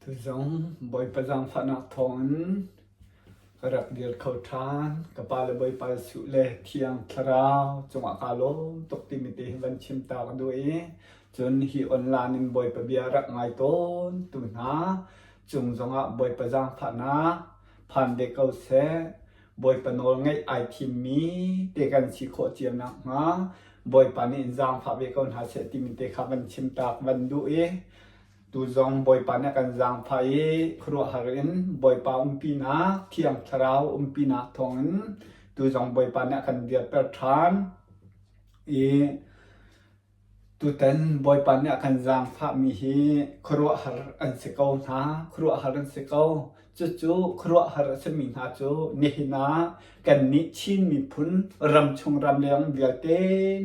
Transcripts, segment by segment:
Tuzong Bawipa zaangfahnak thawngin ka rak dir kho ṭhan. Ka pa le Bawipa Jesuh le Thiang Thlarau cungah kaa lawm tuk timi te hi van chim ta ka duh i cun hi online in Bawipa bia rak ngai tawn tu hna cung zongah Bawipa zaangfahnak phan ve ko seh. Bawipa nawl ngaih ai thimmi te kan si khawh cio nakhnga Bawipa nih in zaangfah ve ko hna seh timi te kha van chim ta ka van duh i Tu zong Bawipa nih a kan zaangfah i khuaruahhar in Bawipa umpinak, Thiang Thlarau umpinak thawngin tu zong Bawipa nih a kan dirter ṭhan i tutan Bawipa nih a kan zaangfahmi hi khuaruahhar an si ko hna, khuaruahhar an si ko. Cucu khuaruahhar a simi hna cu nihin ah kannih Chin miphun ramchung ramleng vialte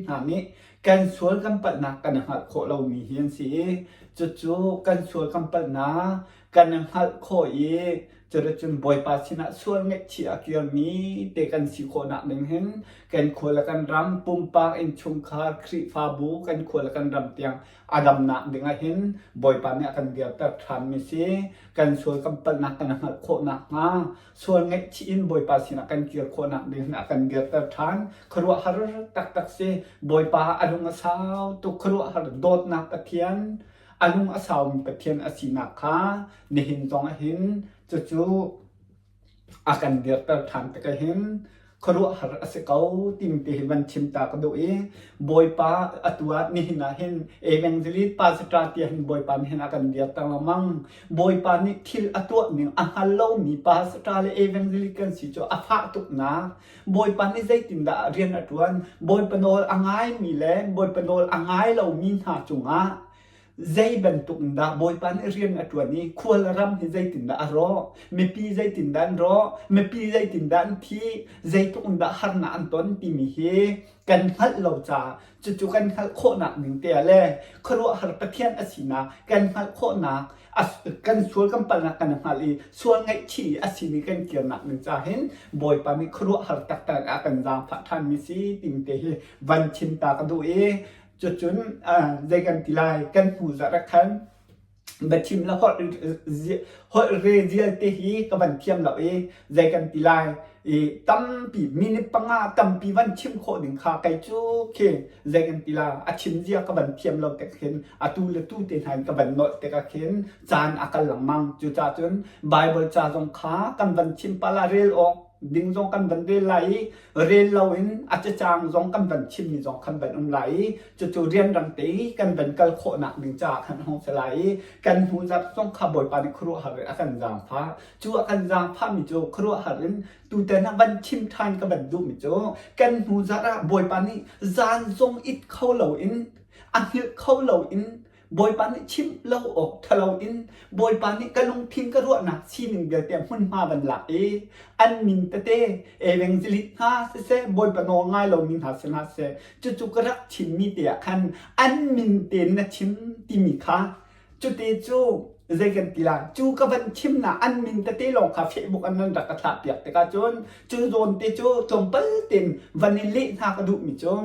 hna nih kan sual kan palhnak kan i hngalh khawh lomi hi an si i cucu kan sual kan palhnak kan i hngalh khawh i cuticun Bawipa sinah sual ngaihchih a kirmi te kan si khawhnak ding hin kan khua le kan ram pumpak innchungkhar Khrihfabu kan khua le kan ram tiang a damnak ding ah hin Bawipa nih a kan dirter ṭhanmi si kan sual kan palhnak kan i hngalh khawh nakhnga sual ngaihchih in Bawipa sinah kan kir khawhnak ding a kan dirter ṭhan. Khuaruahhar taktak si. Bawipa a lung a sau tuk. Khuaruahhar dawtnak Pathian, a lung a saumi Pathian a sinak kha nihin zong ah hin cucu a kan dirter ṭhan tikah hin khuaruahhar a si ko timi te hi van chim ta ka duh i Bawipa atu ah nihin ah hin evangelist pastor tiah hin Bawipa nih hin a kan dirter lengmang. Bawipa nih thil a tuah ning a hngal lomi pastor le evangelist kan si cu a fah tuknak. Bawipa nih zeitindah rian a ṭuan? Bawipa nawl a ngaimi le Bawipa nawl a ngai lomi hna cungah zei bantuk in dah Bawipa nih rian a ṭuan i khual ram hi zeitindah a rawh, mipi zeitindah an rawh, mipi zeitindah an thi, zeitluk in dah harnak an ton timi hi kan hngalh lo caah cucu kan hngalh khawhnak ning te ah le khuaruahhar Pathian a sinak kan hngalh khawhnak kan sual kan palhnak kan hngalh i sual ngaihchih a simi kan kirnak ding ca hin Bawipa nih khuaruahhar taktak a kan zaangfah ṭhanmi si timi te hi van chim ta ka duh i Cucun zei kan ti lai kan hnu zarh ah khan biachim le holh re vialte hi ka van thiam lo i zei kan ti lai i tampi minute panga tampi van chim khawh ding kha kei cu khi zei kan ti la a chim zia ka van thiam lo tik khin atu le tu te hna in ka van nolh tikah khin caan a kal lengmang cucaah cun Bible ca zong kha kan van chim pala rel awk ding zong kan van rel lai i rel loin a cacang zong kan van chimmi zong kan van um lai i cucu rianrang te i kan van kal khawhnak ding caah khan hong si lai i kan hnu zarh zong kha Bawipa nih khuaruahhar in a kan zaangfah cu a kan zaangfahmi cu khuaruahhar in tutan ah van chim ṭhan ka van duhmi cu kan hnu zarh ah Bawipa nih zan zong it kho loin a hngilh kho loin Bawipa nih chimh lo awk ṭhalo in Bawipa nih ka lungthin ka ruahnak sining vialte hmunhma van lak i an min tete evangelist hna siseh Bawipa nawl ngai lomi hna si hna seh cucu ka rak chimmi te ah khan an min tein na chim timi kha cute cu zei kan ti lai cu ka van chimnak an min tete lawng kha Facebook an nan rak ka thlah piak tikah cun cu zawn te cu tlawmpal tein van i leh hna ka duhmi cu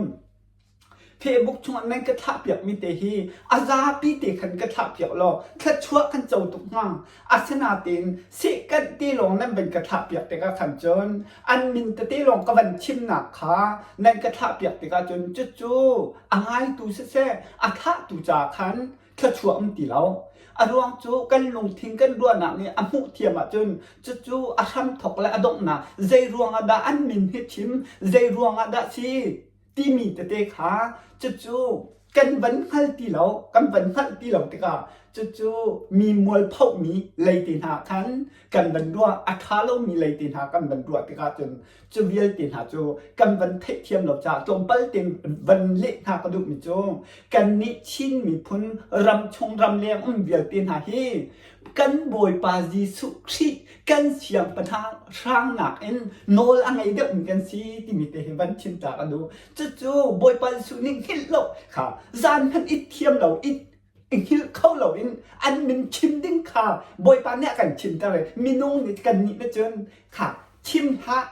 Facebook chungah nan ka thlahpiakmi te hi a zapi te khan ka thlahpiak law thluachuah kan co tuk hnga. Asinain sehkanh te lawng nan van ka thlahpiak tikah khan cun an min tete lawng ka van chimnak kha nan ka thlahpiak tikah cun cucu a ngaitu siseh a thlahtu ca khan thluachuah um ti lo. A ruang cu kan lungthin kan ruahnak nih a hmuh thiam ahcun cucu a hramthok le a donghnak zei ruangah dah an min hi chim zei ruangah dah si timi tete kha cucu kan van hngal ti lo kan van hngalh ti lo tikah cucu mi mualphohmi lei te hna khan kan van ruah a ṭha lomi lei te hna kan van ruah tikah cun cu vialte hna cu kan van theihthiam lo caah tlawmpal tein van leh hna ka duhmi cu kannih Chin miphun ramchung ramleng um vialte hna hi kan Bawipa Jesuh Khrih kan siangpahrang hrangnak in nawl a ngei deuhmi kan si timi te hi van chim ta ka duh. Cucu Bawipa Jesuh nih hngilh lo kha zan hmanh it thiam lo it hngilh kho lo in an min chim ding kha Bawipa nih a kan chimter i minung nih kan nih na cun kha chim hlah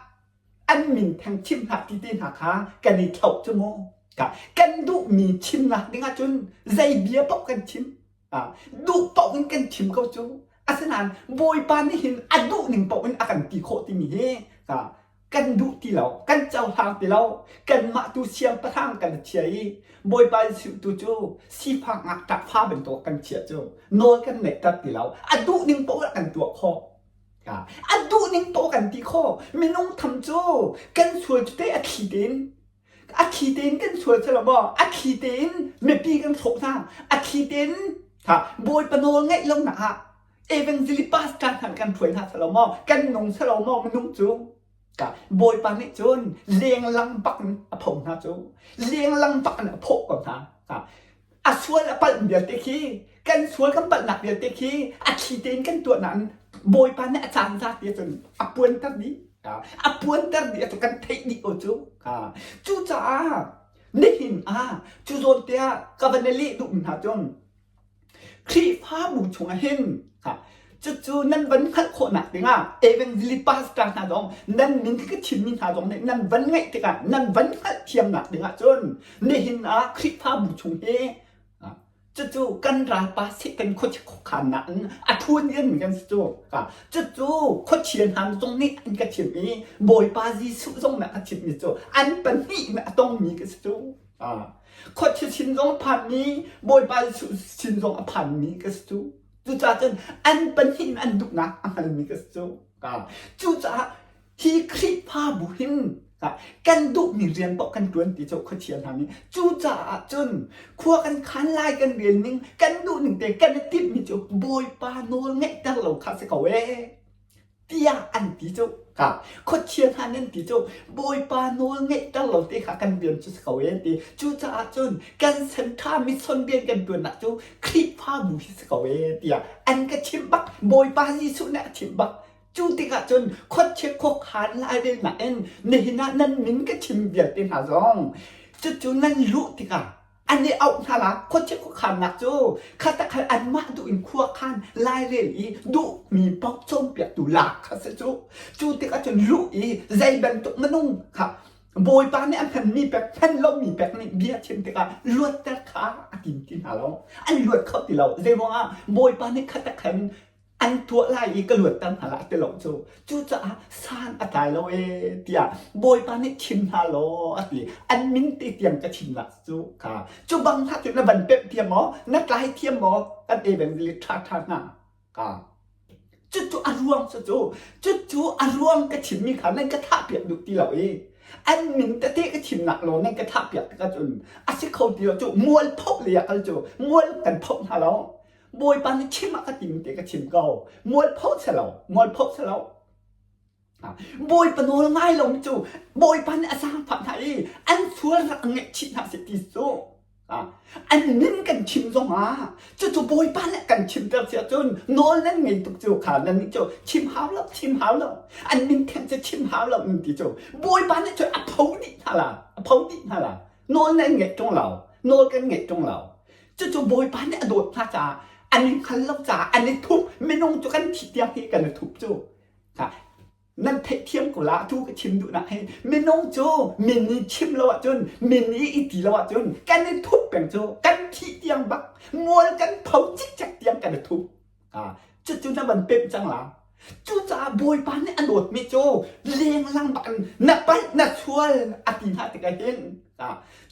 an min theng chim hlah ti te hna kha kan i thlauh cu mu. Kan duhmi chimnak ding ahcun zei bia paoh kan chim. Duh paoh in kan chim ko cu. Asinain Bawipa nih hin a duh ning paoh in a kan ti khawh timi hi kan duh ti lo, kan cohlang ti lo. Kanmah tu siangpahrang kan chia i Bawipa Jesuh tu cu sifak ngakṭah fa bantuk kan chiah cu nawl kan neihter ti lo. A duh ning paoh ah kan tuah khawh. A duh ning paoh kan ti khawh. Minung tham cu kan sual cu te a thli tein a thli tein kan sual si lo maw? A thli tein mipi kan hrawh hna. A thli tein Bawipa nawl ngaih lonak ah evangelist pastor hna kan hruai hna si lo maw? Kan nung si lo maw minung cu? Bawipa nih cun lenglang bak in a pho hna cu. Lenglang bak in a phawh ko hna. A sual a palh vialte khi kan sual kan palhnak vialte khi a thli tein kan tuah nain Bawipa nih a caan za ti cun a puanter dih. A puanter dih cu kan theih dih ko cu. Cucaah nihin ah cu zawn te ah ka van i leh duhmi hna cun Khrihfabu chungah hin cucu nan van hngalh khawhnak dingah evangelist pastor hna zong nan min ka chimmi hna zong nih nan van ngaih tikah nan van hngalhthiamnak dingah cun nihin ah Khrihfabu chung hi cucu kan ralpa Satan khuachia khuakhannak in a ṭhun in kan si cu. Cucu khuachia hna zong nih an ka chimh i Bawipa Jesuh zong nih a ka chimhmi cu an pahnih in a tongmi ka si cu. Khuachia sin zong a phanmi, Bawipa Jesuh sin zong a phanmi ka si cu. Cucaah cun an pahnih in an duhnak a hngalmi ka si cu. Cucaah hi Khrihfabu hin kan duhmi rian paoh kan ṭuan ti cu khuachia hna nih cucaah cun khua kan khan lai kan rel ning kan duh ning te kan i timhmi cu Bawipa nawl ngeihter lo kha si ko ee. Tiah an ti cu ka khuachia hna nan ti cu Bawipa nawl ngeihter lo te kha kan rian cu si ko e ti. Cucaah cun kan senṭha mission rian kan ṭuannak cu Khrihfabu hi si ko e tiah an ka chimh bak. Bawipa Jesuh nih a chimh bak. Cu tikah cun khuachia khuakhan lairelnak in nihin ah nan min ka chim vialte hna zong cucu nan luh tikah an i auh hna la khuachia khuakhannak cu kha tak khan anmah duh in khua khan lairel i duhmi paoh cawnpiaktu lak kha si cu. Cu tikah cun luh i zei bantuk minung kha Bawipa nih a hmanmi pek hman lomi pek nih bia chim tikah luatter kha a tim ti hna lo. An luat kho ti lo. Zeiruangah Bawipa nih kha tak khan an tuah lai i ka luatter hna lai ti lo cu. Cucaah san a tlai lo ee tiah Bawipa nih chim hna law a ti. An min te tiang ka chimnak cu kha. Cu bang hna cu na van pemh thiam maw? Na tlai thiam maw? Kan evangelist ṭha ṭha hna ka. Cucu a ruang cu cu cucu a ruang ka chimmi kha nan ka thah piak duh ti lo i an min tete ka chimnak law nan ka thah piak tikah cun a si kho ti lo cu mual phoh lei ah kal cu mual kan phoh hna lo. Bawipa nih chim ah ka tim te ka chim ko. Mualpho si lo, mualpho si lo. Bawipa nawl ngai lo mi cu Bawipa nih a zaangfah hna i an sual rak ngaihchih hna seh ti cu an min kan chim zongah cucu Bawipa nih kan chimter si ahcun nawl nan ngei tuk cu kha nan nih cu chim hau lo chim hau lo an min theng cu chim hau lo in ti cu Bawipa nih cun a pho dih hna la a pho dih hna la nawl nan ngeih ṭung lo nawl kan ngeih ṭung lo Cucu Bawipa nih a dawt hna caah an i hngal lo caah an i thup. Minung cu kan thi tiang hi kan i thup cu. Nan theihthiam ko la tu ka chim duhnak hi minung cu min i chim lo ahcun min i i ti lo ahcun kan i thup peng cu kan thih tiang bak mual kan pho cikcek tiang kan i thup. Cucu na van pemh cang la. Cucaah Bawipa nih a dawtmi cu lenglang bak in na palh na sual a ti hna tikah hin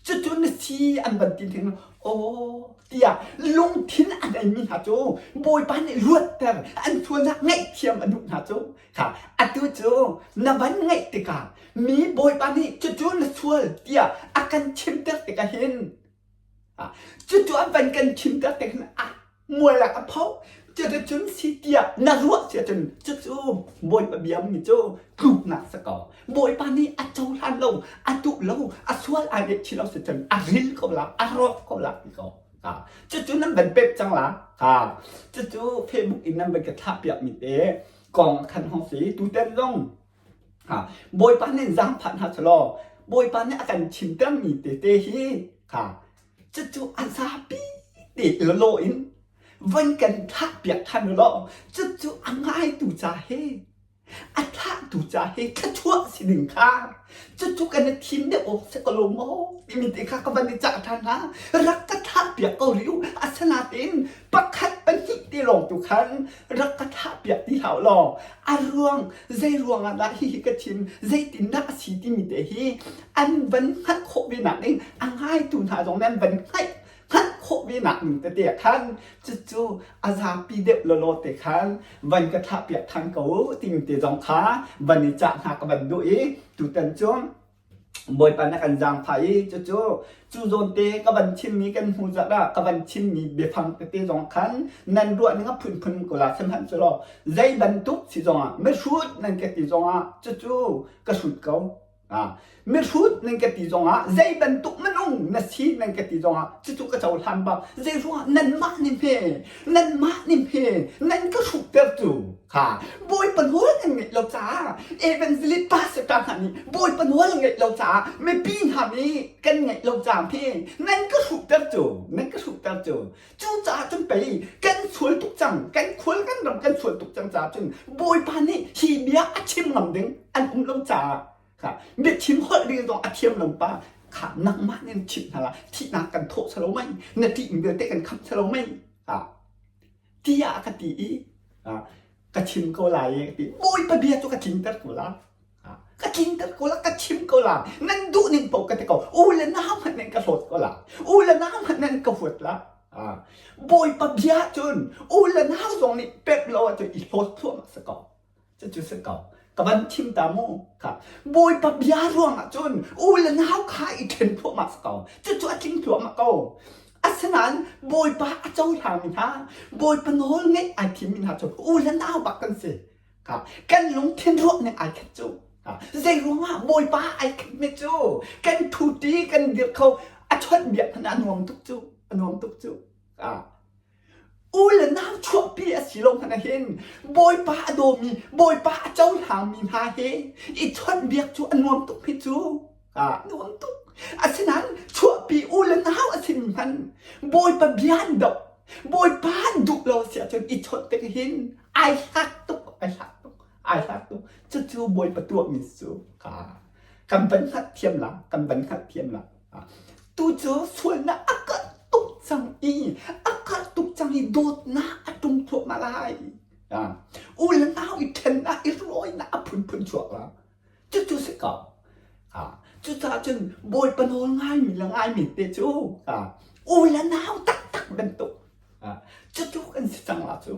cucu na si an van ti thing aw tiah lungthin a neimi hna cu Bawipa nih luatter an sualnak ngaihthiam a duh hna cu kha atu cu na van ngaih tikah mi Bawipa nih cucu na sual tiah a kan chimter tikah hin Cucu an van kan chimter tik hin ah mual ah a pho. Cuticun si tiah na ruah si ahcun cucu Bawipa bia mi cu tluknak si ko. Bawipa nih a cohlan lo, a duh lo, a sual ai ngaihchih lo si cun a ril ko la, a rawk ko la ti ko. Cucu nan van pemh cang la. Cucu Facebook in nan van ka thlah piak mi te kong khan hong si. Tutan zong Bawipa nih zaangfah hna selaw Bawipa nih a kan chimtermi tete hi kha cucu a zapi te law in van kan thahpiak ṭhan u law cucu a ngaitu ca he. A thlahtu ca hi thluachuah si ding kha cucu kan i thim deuh awk si ko lo maw timi te kha ka van i cah ṭhan hna. Rak ka thlah piak ko rih u. Asinain pakhat pahnih te lawng tu khan rak ka thlah piak ti hlah u law a ruang zei ruangah dah hihi ka chim zeitindah a si timi te hi an van hngalh khawh ve nak ding a ngaitu hna zong nih an van hngalh hngalh khawh ve nak ning tete ah khan cucu a zapi deuh lawlaw te khan van ka thlah piak than ko timi te zong kha van i cah hna ka van duh i tutan cu Bawipa na kan zaangfah i cucu cu zawn te ka van chimmi kan hmu zat ah ka van chimmi biafang tete zong khan nan ruah ning a phunphun ko la sihmanhsehlaw zei bantuk si zongah mihrut nan ka ti zongah cucu ka hrut ko. Mihrut nan ka ti zongah zei bantuk minung na si nan ka ti zongah cucu ka cohlan bak. Zei ruangah nanmah nih hme nanmah nih hme nan ka hrukter cu kha Bawipa nawl nan ngeih lo caah evangelist pastor hna nih Bawipa nawl ngeih lo caah mipi hna nih kan ngeih lo caah hme nan ka hrukter cu nan ka hrukter cu cucaah cun pei kan sual tuk cang kan khual kan ram kan sual tuk cang caah cun Bawipa nih hi bia a chim ngam ding an um lo caah kha biachim holh ding zong a thiam lo pa kha nangmah nih chimh hna la thihnak kan thawh salo mei na ṭih vialte kan khamh salo mei tiah ka ti i ka chim ko lai i ka ti Bawipa bia cu ka tlinter ko la ka tlinter ko la ka chim ko la nan duh ning paoh ka ti ko u le nau hmanh nan ka hlawt ko la u le nau hmanh nan ka huat la Bawipa bia cun u le nau zong nih pep lo ahcun i hlawt thluahmah si ko cucu si ko ka van chim ta mu kha Bawipa bia ruangah cun u le nau kha i ṭhen thluahmah si ko cucu a tling thluahmah ko asinain Bawipa a cohlangmi hna Bawipa nawl ngeih ai thimmi hna cu u le nau bak kan si kha kan lungthin ruah ning ai khat cu zei ruangah Bawipa ai khat mi cu kan thuti kan dir kho a chawnh biak hmanh a nuam tuk cu a nuam tuk cu U le nau chuahpi a si lo hmanh ah hin Bawipa a dawmi, Bawipa a cohlangmi hna he i chawnhbiak cu a nuam tuk hi cu. A nuam tuk. Asinain chuahpi u le nau a simi hmanh Bawipa bia an doh, Bawipa an duh lo a si ahcun i chawnh tik hin ai hlat tuk, ai hlat tuk, ai hlat tuk. Cucu Bawipa tuahmi cu kan van hngalhthiam la, kan van hngalhthiam la. Tu cu sualnak a karh tuk cang i a karh tuk cang i dawtnak a ṭum thluahmah lai. U le nau i ṭhennak i rawinak a phunphun chuak la. Cucu si ko. Cucaah cun Bawipa nawl ngaimi le ngaimi te cu u le nau taktak bantuk cucu kan si cang la cu.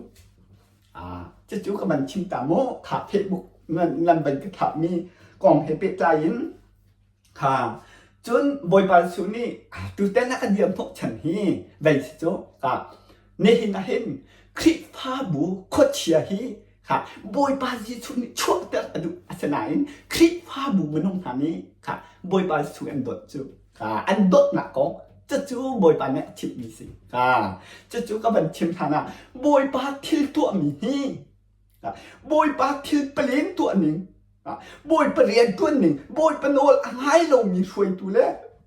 Cucu ka van chim ta mu kha Facebook nan van ka thlahmi kong he pehtlai in Kha cun Bawipa Jesuh nih tutan a kan dirhnawh chan hi vei si cu ka nihin ah hin Khrihfabu khuachia hi kha Bawipa Jesuh nih chuahter a duh asinain Khrihfabu minung hna nih kha Bawipa Jesuh an dawt cu kha an dawtnak kong cucu Bawipa nih a chimhmi si kha cucu ka van chim hlan ah Bawipa thil tuahmi hi Bawipa thil palen tuah ning Bawipa rian ṭuan ning Bawipa nawl a ngai lomi hruaitu le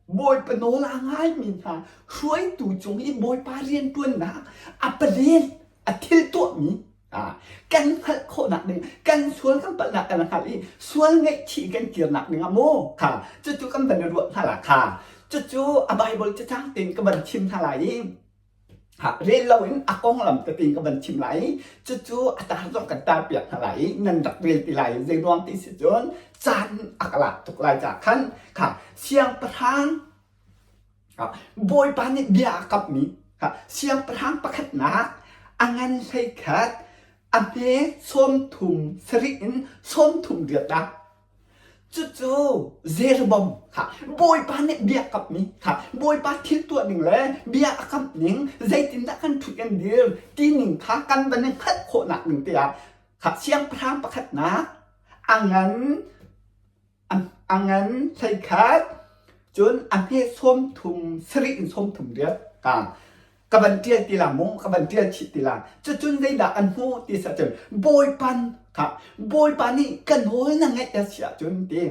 Bawipa nawl a ngaimi hna hruaitu cung i Bawipa rian ṭuannak a palen a thil tuahmi kan hngalh khawhnak ding kan sual kan palhnak kan hngalh i sual ngaihchih kan kirnak ding ah maw kha cucu kan van i ruah hna la kha cucu a Bible cacang tein ka van chim hna lai i Rel loin a konglam tete ka van chim lai i cucu a tar zong kan tar piak hna lai i nan rak rel ti lai i zei ruang ti si cun caan a ka lak tuk lai caah khan kha siangpahrang Bawipa nih bia a kamhmi kha siangpahrang pakhatnak a ngan 11 a hme 37 in 38 ah Cucu Jeroboam kha Bawipa nih bia kamhmi kha Bawipa thil tuah ning le bia a kamh ning zeitindah kan ṭhut kan dir ti ning kha kan van i hngalh khawhnak ding tiah kha siangpahrang pakhatnak a ngan a ngan 11 cun a hme 37 in 38 ka ka van ṭial ti la mu ka van ṭial chih ti la cucun zeidah an hmuh ti si ahcun bawipan kha bawipa nih ka nawl na ngaih a si ahcun ti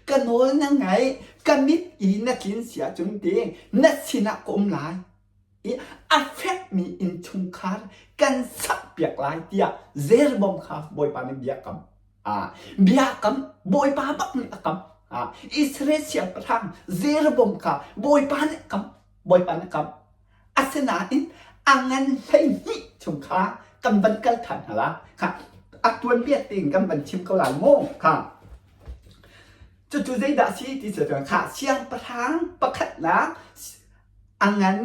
ka nawl na ngaih ka mit i na tlin si ahcun ti na sinah ka um lai i a fekmi innchungkhar kan sakpiak lai tiah Jeroboam kha bawipa nih bia kam. Biakam Bawipa bak nih a kam. Israel siangpahrang Jeroboam kha Bawipa nih a kam. Bawipa nih a kam. Asinain a ngan 12 chung kha kan van kal ṭhan hna la. Kha a tuanbia tein kan van chim ko lai maw? Kha cucu zeidah a si ti cu kha siangpahrang pakhatnak a ngan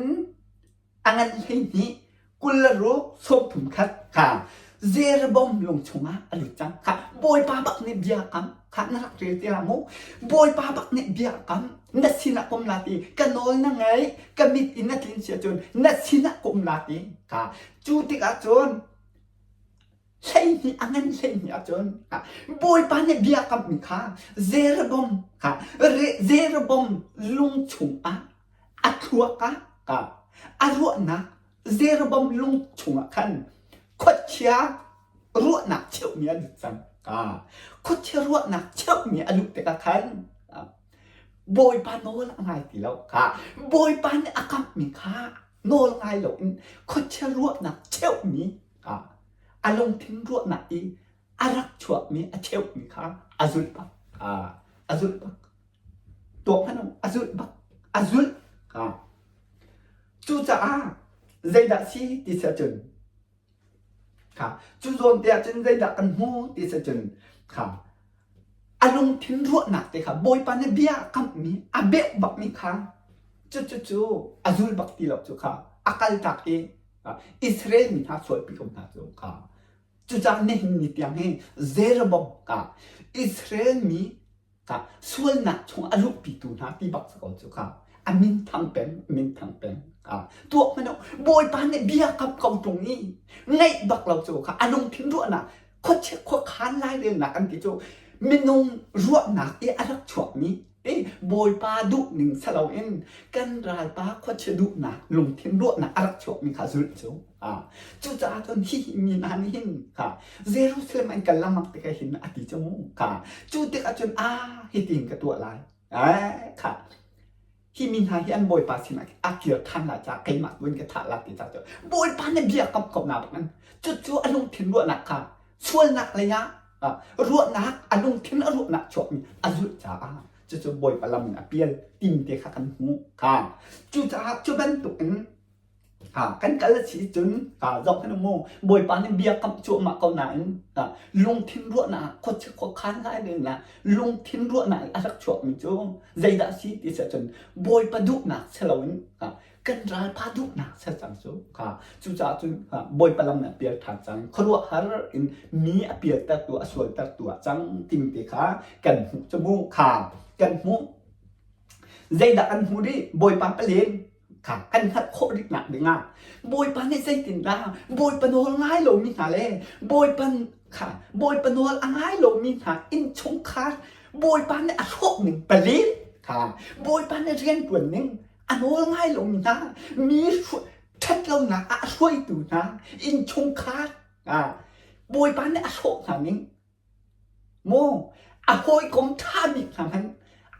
a ngan 12 26 31 kha Jeroboam lung chungah a lut cang. Kha Bawipa bak nih bia kam kha na rak rel ti mu. Bawipa bak nih bia kam na sinah kum la ti ka nawl na ngei ka mit in na tlin sia cun na sinah kum la ti kha cu tikah cun 12 a ngan 12 ahcun Bawipa nih bia kammi kha Jeroboam kha Jeroboam lung chungah a thluak ah ka a ruahnak Jeroboam lung chungah khan khuachia ruahnak cheuhmi a lut cang. Khuachia ruahnak cheuhmi a luh tikah khan Bawipa nawl a ngai ti lo kha Bawipa nih a kamhmi kha nawl ngai loin khuachia ruahnak cheuhmi a lungthin ruahnak i a rak chuakmi a cheuhmi kha a zulh bak a zulh bak tuak hmanh a zulh bak a zulh cucaah zeidah si ti si ahcun kha cu zawn te ahcun zeidah kan hmu ti si ahcun kha a lungthin ruahnak te kha Bawipa nih bia a kamhmi a beuh bakmi kha cucu cu a zul bak ti lo cu kha a kaltak i Israel mi hna sualpi ko hna cu kha cucaah nihin ni tiang hi Jeroboam ka Israel mi ka sualnak chung a luhpitu hna ti bak si ko cu kha a min thang peng min thang peng ka tuak hmanh Bawipa nih bia kam ko tung i ngaih bak lo cu kha a lungthin ruahnak khuachia khuakhan lairelnak an ti cu minung ruahnak i a rak chuakmi ti Bawipa duhning saloin kan ralpa khuachia duhnak lungthin ruahnak a rak chuakmi kha zulh cu cucaah cun hihi mi hna nih hin kha Jerusalem an kal lengmang tikah hin a ti cu mu kha cu tikah cun a hitin ka tuah lai kha Hi mi hna hi an bawipa sinah a kir ṭhan lai caah keimah tu in ka thah lai ti caah cu bawipa nih bia kam ko na bak in cucu a lungthin ruahnak kha sualnak lei ah ruahnak a lungthin a ruahnak chuakmi a zulh caah cucu bawipa lam in a pial tim te kha kan hmuh kha cucaah cu bantuk in Kan kal a si cun zohhmanh u mu, Bawipa nih bia kamh cuahmah ko nain lungthin ruahnak ah khuachia khuakhan lai len lah lungthin ruahnak in a rak chuakmi cu zeidah a si ti si ahcun Bawipa duhnak si loin kan ralpa duhnak si cang cu. Cucaah cun Bawipa lam nih a pial ṭhan cang. Khuaruahhar in mi a pialtertu a sualtertu ah cang timi te kha kan hmuh cu mu kha kan hmuh. Zeidah kan hmuh rih? Bawipa palen kha kan hngalh khawh rihnak dingah Bawipa nih zeitindah Bawipa nawl ngai lomi hna le Bawipa kha Bawipa nawl a ngai lomi hna innchungkhar Bawipa nih a hrawh ning palin kha Bawipa nih rianṭuan ning a nawl ngai lomi hna mi ṭhatlonak ah a hruaitu hna innchungkhar Bawipa nih a hrawh hna ning Maw a hawikom ṭha bik hna hmanh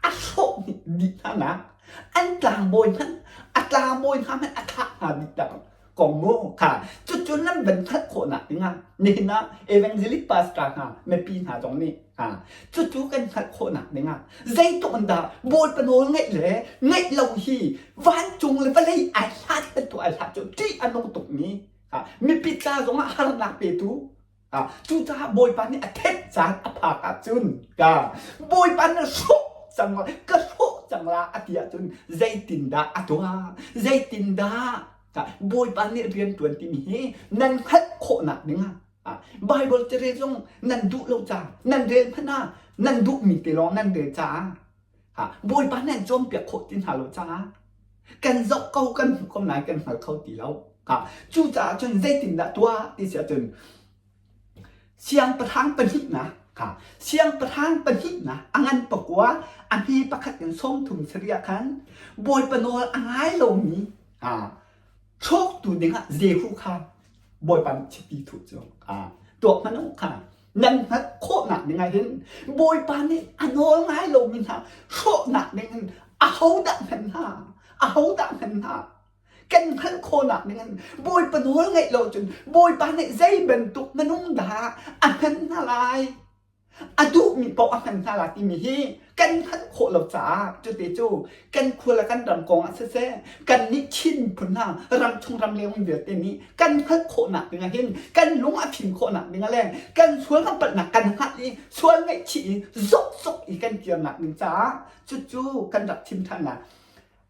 a hrawh dih hna nak an tlangbawi hmanh a tlangbawi hna hmanh a thah hna dih tak kong mu kha cucu nan van hngalh khawhnak dingah nihin ah evangelic pastor hna mipi hna zong nih ha cucu kan hngalh khawhnak dingah zeitluk in dah Bawipa nawl ngaih le ngaih lo hi vancung le vawlei ai hlat bantuk ai hlat cu ṭih a nung tukmi mipi ca zongah harnak petu Cucaah Bawipa nih a thenh caan a phak ahcun ka Bawipa nih hrawh cang ka hrawh cang la a ti ahcun zeitindah a tuah zeitindah Bawipa nih rian ṭuan timi hi nan hngalh khawhnak dingah Bible carel zong nan duh lo caah nan rel hmanh ah nan duhmi te lawng nan rel caah Bawipa nih an cawnpiak khawh ti hna lo caah kan zoh ko kan hmuh ko nain kan hngal kho ti lo. Cucaah cun zeitindah tuah ti si ahcun siangpahrang pahnihnak kha siangpahrang pahnihnak a ngan pakua a hme pakhat in 30 sarih ah khan Bawipa nawl a ngai lomi hrawktu dingah Jehu kha Bawipa nih chiti thuh cu tuak hmanh u kha nan hngalh khawhnak ding ah hin Bawipa nih a nawl ngai lomi hna hrawhnak ding in ahodah hman hna ahodah hman hna kan hngalh khawhnak ding in Bawipa nawl ngaih lo cun Bawipa nih zei bantuk minung dah a hman hna lai? A duhmi paoh a hman hna la timi hi kan hngalh khawh lo caah cute cu kan khua le kan ram kong ah siseh kannih Chin miphun hna ramchung ramleng um vialte nih kan hngalh khawhnak ding ah hin kan lung a fim khawhnak ding ah le kan sual kan palhnak kan hngalh i sual ngaihchih i zokzok i kan kirnak ding caah cucu kan rak chim ṭhan la.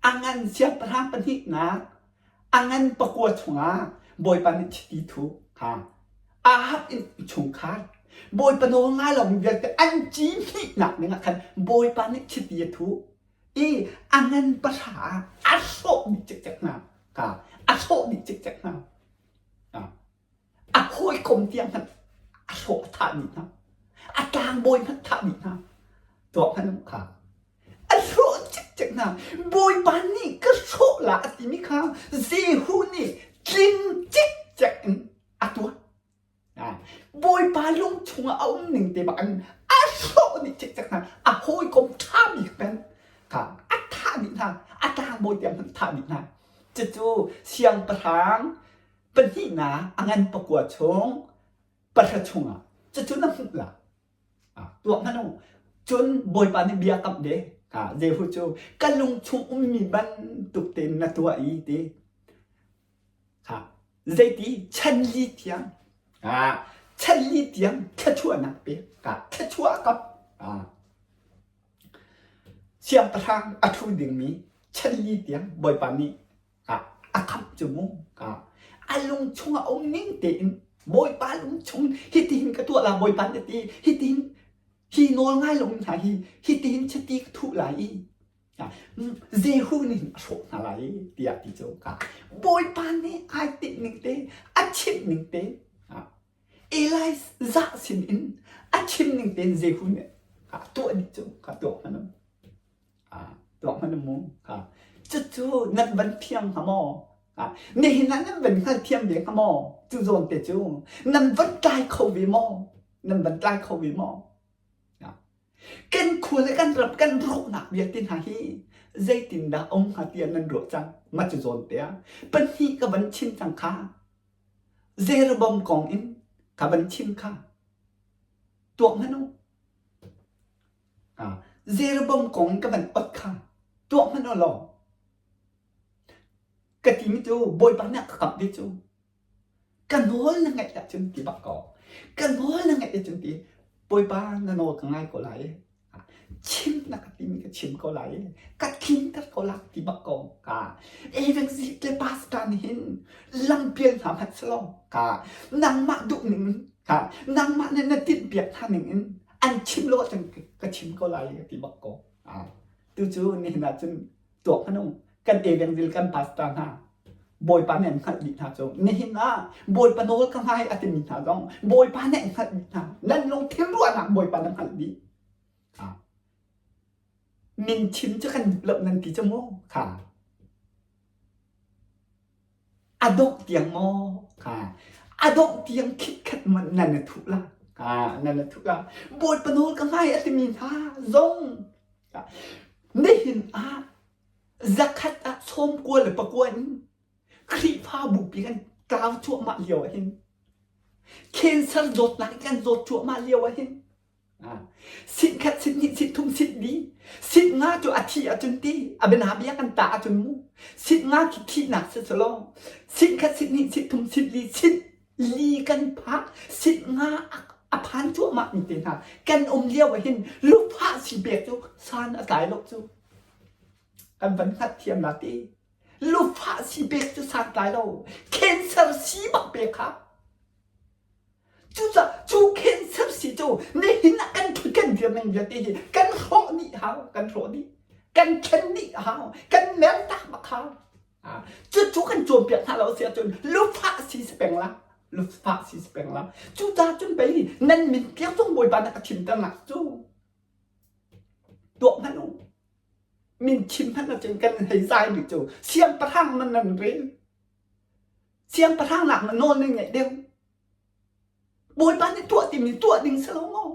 A ngan siangpahrang pahnihnak a ngan pakua chungah Bawipa nih chiti thu kha Ahab inn chungkhar Bawipa nawl ngai lomi vialte an ci hnihnak dingah khan Bawipa nih chiti a thuh i a ngan pahra ah a hrawh dih cikcek hna ka a hrawh dih cikcek hna. A hawikom tiang hmanh a hrawh a thah dih hna. A tlangbawi hmanh thah dih hna. Tuah hmanh u kha. A hrawh cikcek hna. Bawipa nih ka hrawh la a timi kha Jehu nih tling cikcek in a tuah. Bawipa lung chungah a um ning te bak in a hrawh dih cikcek hna. A hawikom ṭha bik hmanh kha a thah dih hna. A tlangbawi tiang hmanh thah dih hna. Cucu siangpahrang pahnihnak a ngan pakua chung pahra chungah cucu na hmuh la. Tuah hmanh u. Cun Bawipa nih bia kamh ve. Jehu cu ka lung chung ummi bantuk tein na tuah i ti. Zeiti chan li tiang chan li tiang thluachuahnak pek thluachuah kap siangpahrang a ṭhu dingmi chan li tiang Bawipa nih a khamh cu mu. A lung chungah um ning tein Bawipa lung chung hitihin ka tuah la Bawipa nih a ti hitihin hi nawl ngai lo hna hi hitihin chiti ka thuh lai i Jehu nih a hrawh hna lai tiah ti cu ka Bawipa nih ai tinh ning te a chimh ning te Elijah sin in a chim ning tein Jehu nih a tuah dih cu ka tuah hmanh tuah hmanh mu cucu nan van thiam hnga maw nihin ah nan van hngalthiam ve hnga maw cu zawn te cu nan van tlai kho ve maw nan van tlai kho ve maw Kan khua le kan ram kan rawhnak vialte hna hi zeitindah um hnga tiah nan ruah cang? Mah cu zawn te ah pahnih ka van chim cang kha. Jeroboam kong in ka van chim kha. Tuak hmanh u. Ah, Jeroboam kong in ka van ot kha. Tuak hmanh u law. Ka timi cu Bawipa nih a ka kamh ve cu. Ka nawl na ngaih ahcun ti bak ko. Ka nawl na ngaih ahcun ti Bawipa na nawl ka ngai ko lai. Chim na ka timi ka chim ko lai. Ka tlinter ko la ti bak ko. Ka evangelist le pastor nih hin lampial hna hmanh selaw ka nangmah duh ning in ka nangmah nih na tinh piak hna ning in an chim lo ahcun ka chim ko lai ka ti bak ko. Tu cu nihin ahcun tuak hmanh u kan evangel kan pastor hna Bawipa nih an hngalh dih hna cu nihin ah Bawipa nawl ka ngai a timi hna zong Bawipa nih an hngalh dih hna nan lungthin ruahnak Bawipa nan hngalh dih min chim cu kan duh lo nan ti cu mu kha a dongh tiang maw kha a dongh tiang khitkhat man nan na thuh la kha nan na thuh la Bawipa nawl ka ngai a timi hna zong Nihin ah zakhat ah 91 in Khrihfabu pi kan tlau cuahmah lio ah hin cancer zawtnak in kan zawt cuahmah lio ah hin sit khat sit hnih sit thum sit li sit nga cu a thi ahcun ti a bianabia kan ta ahcun mu sit nga khi thihnak si selaw sit khat sit hnih sit thum sit li sit li kan phak sit nga a phan cuahmah mi te hna kan um lio ah hin lufah si pek cu san a tlai lo cu kan van hngalh thiam la ti lufah si pek cu san tlai lo cancer si bak pek kha cucaah cu cancer si cu nihin ah kan thut kan dir ning vialte hi kan hrawh dih hau kan hrawh dih kan thlen dih hau kan mer tak bak hau Cucu kan cawnpiak hna lo si ahcun lufah si si peng la. Lufah si si peng la. Cucaah cun pei nan min tiang zong Bawipa nih a chimter nak cu tuah hmanh u. Min chim hmanh ahcun kan hei zai mi cu siangpahrang man nan rel. Siangpahrang nak na nawl nan ngeih deuh. Bawipa nih tuah timi tuah ding si lo maw?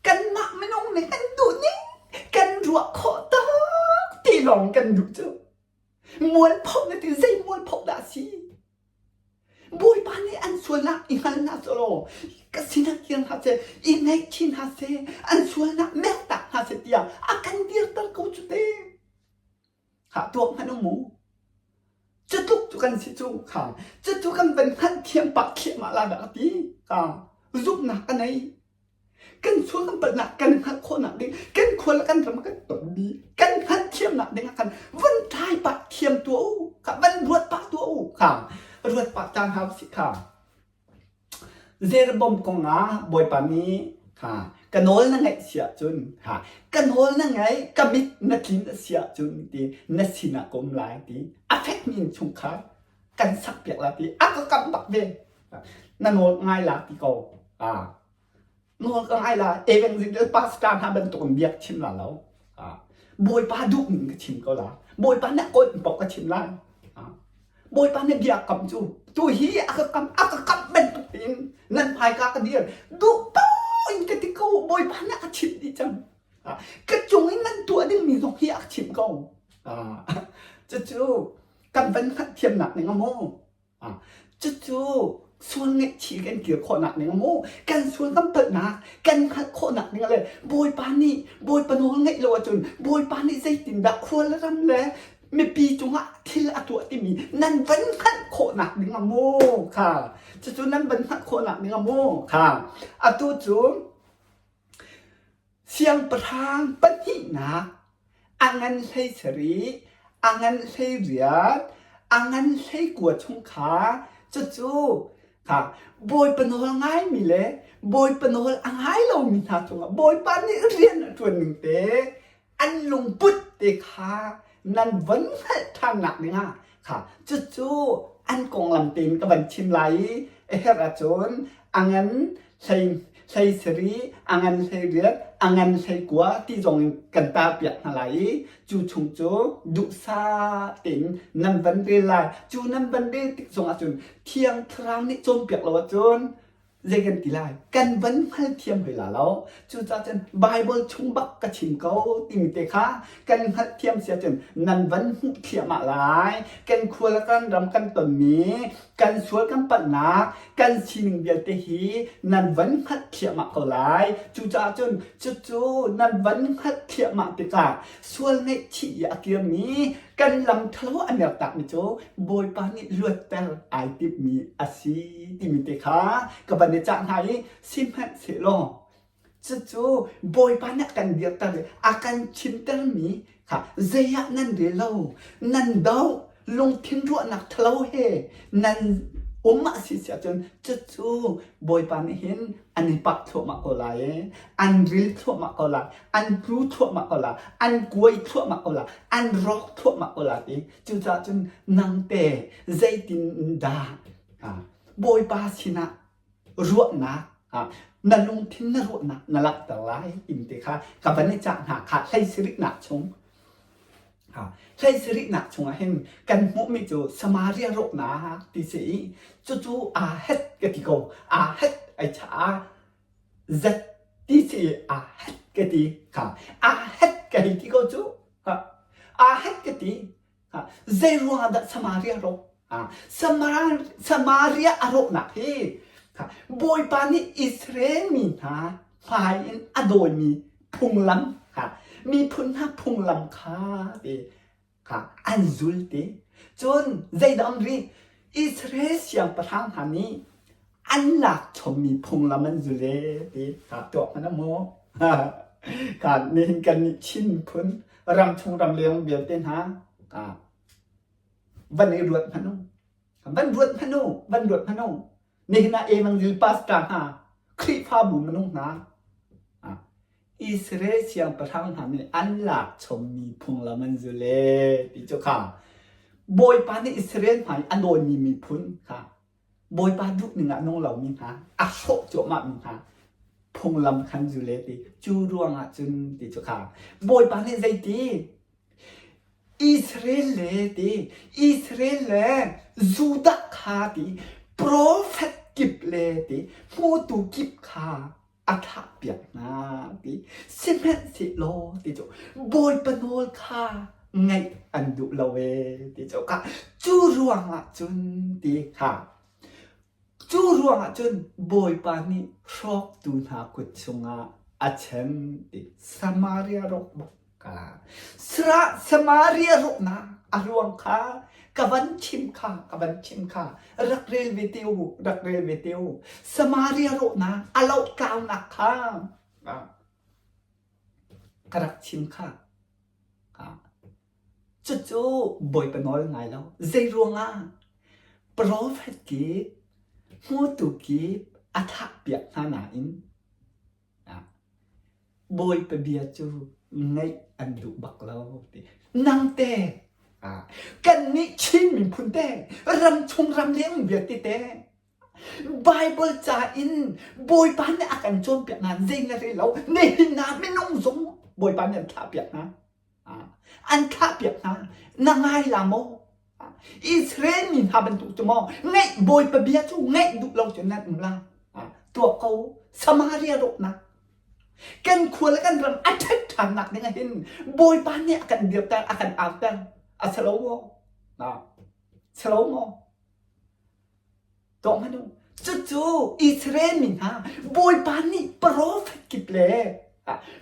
Kanmah minung nih kan duh ning kan ruah khawh tak ti lawng kan duh cu. Mualpho na ti zei mualpho dah a si? Bawipa nih an sualnak i hngal hna selaw ka sinah kir hna seh, i ngaihchih hna seh, an sualnak mertak hna seh tiah a kan dirter ko cu te. Khah tuak hmanh um mu. Cutluk cu kan si cu kha. Cucu kan van hngalhthiam pah thliahmah la dah ka ti. Ka zumhnak ka nei. Kan sual kan palhnak kan hngalh khawhnak ding, kan khua le kan ram kan ton dih, kan hngalhthiamnak ding ah khan van tlai pah thiam tuah u. Kha van ruat pah tuah u. Kha ruat pah ta hna usih kha. Jeroboam kong ah Bawipa nih kha ka nawl na ngaih si ahcun kha ka nawl na ngaih ka mit na tlin a si ahcun ti na sinah ka um lai ti a fekmi innchungkhar kan sakpiak la ti a ka kamh bak ve na nawl ngai la ti ko ah nawl ka ngai la evangelist pastor hna bantuk in biak chim la lo ah Bawipa duh ning ka chim ko la Bawipa na kawl paoh ka chim lai Bawipa na bia kam cu tu hi a ka kam a ka kamh bantuk in nan hmaika ka dir duh paoh in ka ti ko Bawipa nih a ka chimh dih cang ka cung in nan tuah dingmi zong hi a ka chimh ko cucu kan van hngalhthiamnak ning a maw Cucu sual ngaihchih kan kir khawhnak ning maw kan sual kan palhnak kan hngalh khawhnak ning le Bawipa nih Bawipa nawl ngaih lo ahcun Bawipa nih zeitindah khua le ram le mipi cungah thil a tuah timi nan van hngalh khawhnak ding ah maw kha cucu nan van hngalh khawhnak ding ah maw kha atu cu Siangpahrang pahnihnak a ngan 17, a ngan 18, a ngan 19 chung kha cucu kha Bawipa nawl ngaimi le Bawipa nawl a ngai lomi hna cungah Bawipa nih rian a ṭuan ning te an lungput te kha nan von hngalh ṭhannak dingah kha cucu an konglam tein ka van chim lai i a herh ahcun a ngan hlei hlei sarih a ngan hlei riat a ngan hlei kua ti zong in kan tarpiak hna lai i cu chung cu duhsah tein nan van rel lai cu nan van rel tik zong ahcun thiang thlarau nih cawnpiak lo ahcun zei kan ti lai kan van hngalthiam hoi la lo cucaah cun Bible chung bak ka chim ko timi te kha kan hngalhthiam si ahcun nan van hmuh thliahmah lai kan khua le kan ram kan tonmi kan sual kan palhnak kan sining vialte hi nan van hngalh thliahmah ko lai cucaah cun cucu nan van hngalh thliahmah tikah sual ngaihchih i a kirmi kan lam ṭhalo a mertakmi cu Bawipa nih luatter ai timhmi a si timi te kha ka van i cah hna i sihmanhsehlaw cucu Bawipa nih a kan dirter i a kan chimtermi kha zei ah nan rel lo nan doh lungthin ruahnak ṭhalo he nan um a si si ahcun cucu Bawipa nih hin an i pak thluahmah ko lai i an ril thluahmah ko lai an tlu thluahmah ko lai an kuai thluahmah ko lai an rawk thluahmah ko lai ti cucaah cun nang te zeitin dah Bawipa sinah ruahnak na lungthin na ruahnak na langhter lai timi te kha ka van i cah hna kha hlei sarihnak chung hlei sarihnak chungah hin kan hmuhmi cu Samaria rawknak ti si i cucu aa het ka ti ko aa het ai cha zet ti si aa het ka ti kha aa het ka hei ti ko cu aa het ka ti zei ruangah dah Samaria rawk Samaria a rawhnak hi Bawipa nih Israel mi hna hmai in a dawimi phunglam kha miphun hna phunglam kha ti kha an zul ti cun zeidah um rih Israel siangpahrang hna nih an lak chommi phunglam an zul e ti kha tuak hmanh maw kha nihin kan nih Chin miphun ramchung ramleng vialte hna van i ruat hmanh u van ruat hmanh u van ruat hmanh u nihin ah evangel pastor hna Khrihfabu minung hna Israel siangpahrang hna nih an lak chommi phunglam an zul e ti cu kha Bawipa nih Israel hmai a dawimi miphun kha Bawipa duh ning ah nung lomi hna a hrawh cuahmah mi hna phunglam khan zul e ti cu ruangah cun ti cu kha Bawipa nih zeiti Israel le ti Israel le Judah kha ti profet kip le ti hmutu kip kha a thlahpiak hna ti sihmanhsehlaw ti cu Bawipa nawl kha ngaih an duh lo ee ti cu kha cu ruangah cun ti kha cu. ruangah cun Bawipa nih hrawktu hna kut chungah a chem ti Samaria rawk bak ka Sra Samaria rawknak a ruang kha ka van chim kha ka van chim kha rak rel ve te u rak rel ve te u Samaria rawhnak a lohtlaunak kha ka rak chim kha Cucu Bawipa nawl ngai lo. Zei ruangah? Profet kip, hmutu kip a thahpiak hna nain Bawipa bia cu ngaih an duh bak lo ti. Nang te, kannih Chin miphun te, ramchung ramleng vialte te, Baibal ca in Bawipa nih a kan cawnpiak nain zei na rel lo. Nihin ah minung zong Bawipa nih an thlahpiak hna. An thlahpiak hna. Na ngai la maw? Israel mi hna bantuk cu maw ngaih Bawipa bia cu ngaih duh lo cun nan um la. Tuak ko Samaria rawknak kan khua le kan ram a ṭhat ṭhannak ding ah hin Bawipa nih a kan dirter a kan auter a si lo maw? Si lo maw? Tuah hmanh u. Cucu Israel mi hna Bawipa nih profet kip le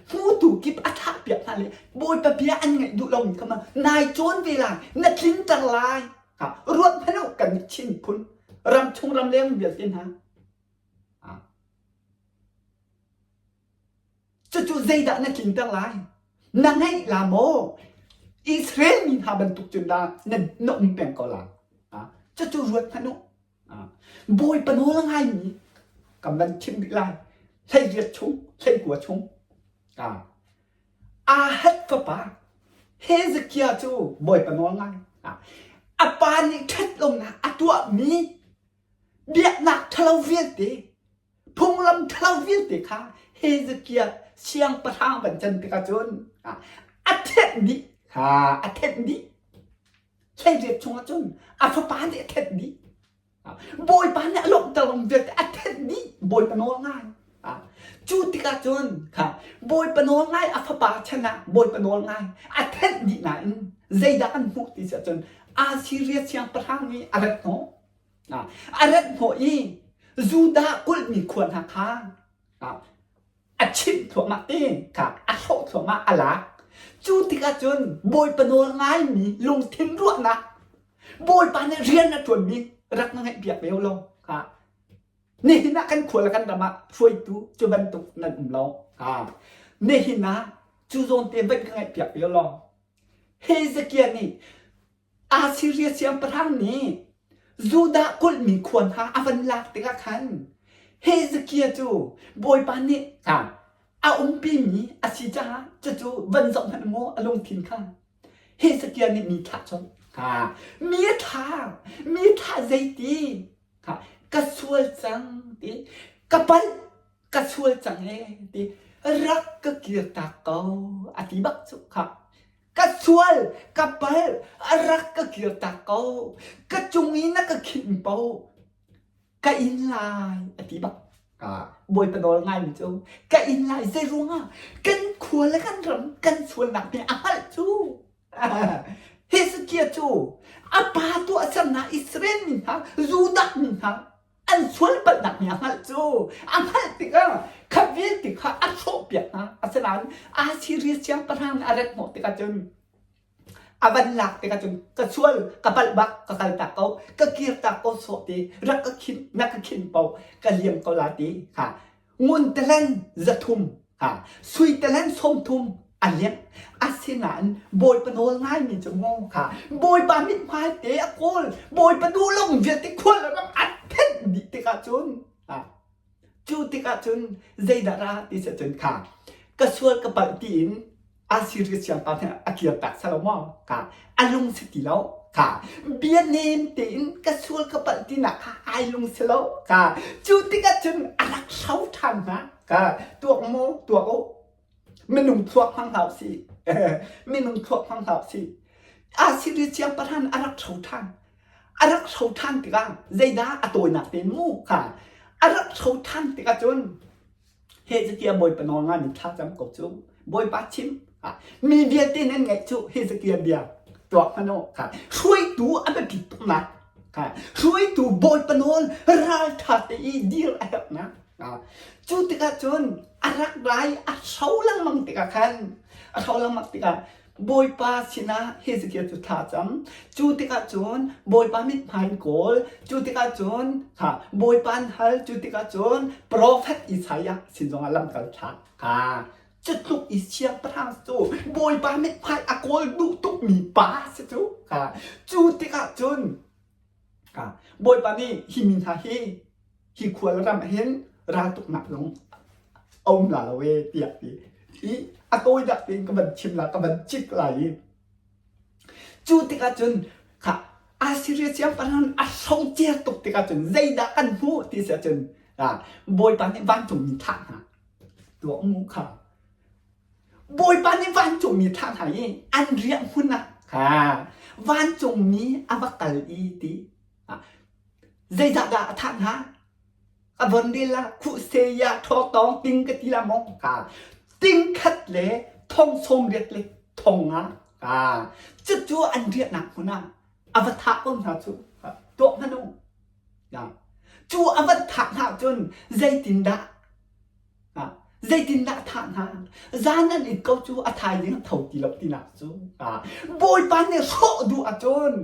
hmutu kip a thlahpiak hna le Bawipa bia an ngaih duh lomi kha nai cawn ve lai, na tlinter lai. Ruat hmanh u kan Chin phun ramchung ramleng vialte hna. Cucu zeidah na tlinter lai? Na ngeih la maw? Israel mi hna bantuk cun dah na, na um peng ko lai? Cucu ruat hmanh u. Bawipa nawl a ngaimi kan van chim rih lai. 18 chung, 19 chung. Ahad fapa Hezekiah cu Bawipa nawl ngai. A pa nih ṭhat lonak a tuahmi biaknak ṭhalo vialte Phunglam ṭhalo vialte kha Hezekiah siangpahrang van can tikah cun a thenh dih kha a thenh dih. 18 chungah cun a fapa nih a thenh dih. Bawipa nih a lawmhter lam vialte a thenh dih. Bawipa nawl ngai. Cu tikah cun kha Bawipa nawl ngai a fapa chan ah Bawipa nawl ngai a thenh dih nain zeidah kan hmuh ti si ahcun Assiria siangpahrang nih a rat hnawh. A rat hnawh i Judah kulhmi khua hna kha a chimh thluahmah te kha a hrawh thluahmah a lak. Cu tikah cun Bawipa nawl ngaimi lungthin ruahnak Bawipa nih rian a ṭuanmi rak na ngaihpiak ve lo. Nihin ah kan khua le kan ram ah hruaitu cu bantuk nan um lo. Nihin ah cu zawn te van ka ngaihpiak ve lo. Hezekiah nih Assiria siangpahrang nih Judah kulhmi khua hna a van lak tikah khan Hezekiah cu Bawipa nih a umpimi a si caah cucu van zoh hmanh mu a lungthin kha Hezekiah nih mi thlah colh. Mi a thlah, mi thlah zeiti ka sual cang ti ka palh ka sual cang ee ti rak ka kirtak ko a ti bak cu kha Ka sual, ka palh, a rak ka kirtak ko. Ka cung i na ka khinh po. Ka in lai, a ti bak. Bawipa nawl ngaimi cu ka in lai zei ruangah kan khua le kan ram kan sualnak nih a hngalh cu. Hezekiah cu a pa tuahsernak Israel mi hna, Judah mi hna an sual palhnak nih a hngalh cu a hngalh tikah kha vialte kha a hrawhpiak hna asinain Assiria siangpahrang nih a rat hnawh tikah cun a van lak tikah cun ka sual ka palh bak ka kaltak ko ka kirtak ko sawh ti rak ka khin na ka khin po ka liam ko la ti kha Ngun talen 300 ha sui talen 30 a liamh. Asinain Bawipa nawl ngaimi cu maw kha Bawipa mithmai te a kawl Bawipa duhlong vialte khual le ram a thenh dih tikah cun ha cu tikah cun zeidah ra ti si cun kha ka sual ka palh tiin Assiria siangpa nih a kirtak salo maw? Ka a lung si ti lo. Ka bia nem tein ka sual ka palh tinak kha ai lung si lo. Ka cu tikah cun a rak hro ṭhan hna. Ka tuak maw tuak u. Minung thluak hmang hlah si. Minung thluak hmang hlah si. Assiria siangpahrang a rak hro ṭhan. A rak hro ṭhan tikah zeidah a tawinak tein mu kha a rak hro ṭhan tikah cun Hezekiah Bawipa nawl ngaimi thlacam ko cu. Bawipa chim. Mi vialte nan ngaih cu Hezekiah bia tuak hmanh u. Hruaitu a biapit tuknak. Hruaitu Bawipa nawl ralṭha te i dir a herhnak. Cu tikah cun a rak rai a hro lengmang tikah khan a hro lengmang tikah Bawipa sinah Hezekiah cu thla cam. Cu tikah cun Bawipa mithmai in kawl. Cu tikah cun kha Bawipa an hal. Cu tikah cun profet Isaiah sin zongah lamkal thlah. Kha cu tluk i siangpahrang cu Bawipa mithmai a kawl duh tukmi pa si cu. Kha cu tikah cun kha Bawipa nih hi mi hna hi hi khua le ram ah hin raltuknak zong a um la lo e tiah ti i a tawinak tein ka van chim la ka van cik lai i cu tikah cun kha Assyria siangpahrang a hrocer tuk tikah cun zeidah kan hmuh ti si ahcun Bawipa nih vancungmi thlah hna tuah mu kha Bawipa nih vancungmi thlah hna i an riah hmun ah kha vancungmi a va kal i ti Zeidah dah a thah hna? A von rel ah khuhse ya thaw tawng ting ka ti la maw? Ka ting khat le thong sawm riat le thong nga ka cucu an riahnak hmun ah a va thah ko hna cu tuah hmanh u. Cu a va thah hna cun zeitindah zeitindah a thah hna? Zan an it ko cu a thaizing a tho ti lo tinak cu. Bawipa nih hrawh duh ahcun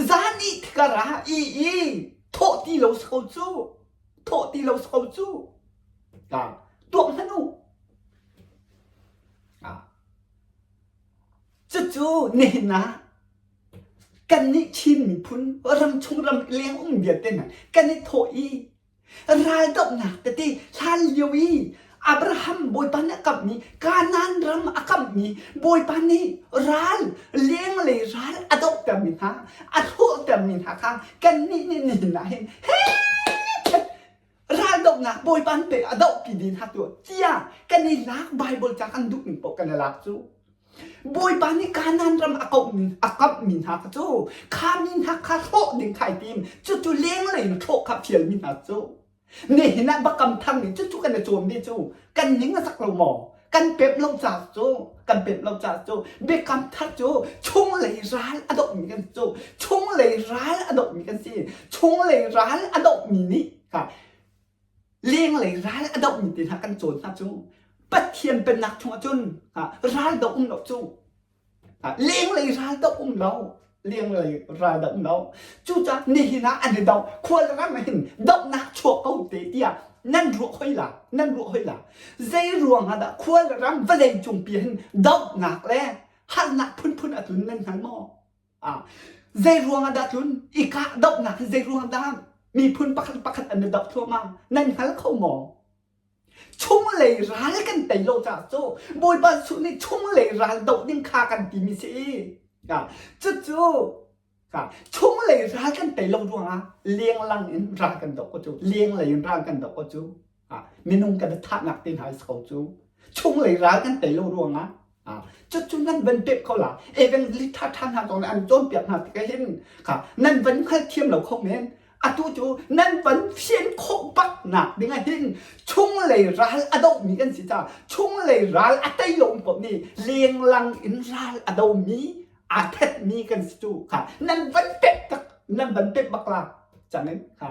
Zan ih tikar ah i i thawh ti lo si ko cu. Thawh ti lo si ko cu. Ah, tuak hmanh u. Ah. Cucu nihin ah kannih Chin miphun ramchung ram leng um vialte hna kan i thawh i Raldohnak tete hlan lio i Abraham Bawipa nih a kamhmi Kanaan ram a kamhmi Bawipa nih ral lenglei ral a dohtermi hna a thlawhtermi hna kha kannih nih nihin ah hin raldohnak Bawipa an pe a dohpi dih hna tu tiah kan i lak Bible ca kan duh ning paoh kan i lak cu Bawipa nih Kanaan ram a kauhmi a kamhmi hna kha cu kha mi hna kha hrawh ding kha ai tim. Cucu lenglei in hrawh kha fialmi hna cu nihin ah biakam thar nih cucu kan i cawn ve cu kan ning a zak lo maw? Kan pemh lo caah cu kan pemh lo caah cu biakam thar cu chunglei ral a dohmi kan si cu chunglei ral a dohmi kan si chunglei ral a dohmi nih kha Lenglei ral a dohmi te hna kan cawn hna cu Pathian pennak chungah cun ral doh um lo cu lenglei ral doh um lo lenglei ral doh um lo cucaah nihin ah an i doh khual ram ah hin dohnak chuak ko te tiah nan ruah hoi la nan ruah hoi la zei ruang ah dah khual ram vawlei cungpi hin dohnak le harnak phunphun a tlun nan hngal maw Zei ruang ah dah cun i kahdohnak hi zei ruang ah dah miphun pakhat pakhat an i doh thluahmah nan hngal kho maw? Chunglei ral kan tei lo caah cu Bawipa Jesuh nih chunglei ral doh ding kha kan timi si. Cucu chunglei ral kan tei lo ruangah lenglang in ral kan doh ko cu lenglei in ral kan doh ko cu minung kan i thahnak te hna si ko cu chunglei ral kan tei lo ruangah cucu nan van pek ko la evangelist ṭha ṭha hna zong nih an cawnpiak hna tikah hin kha nan van hngalthiam lo kho men atu cu nan van fian khawh bak nak ding ah hin chunglei ral a dohmi kan si caah chunglei ral a tei lo paoh nih lenglang in ral a domi aa thetmi kan si cu kha nan van pek tak nan van pek bak la cangin kha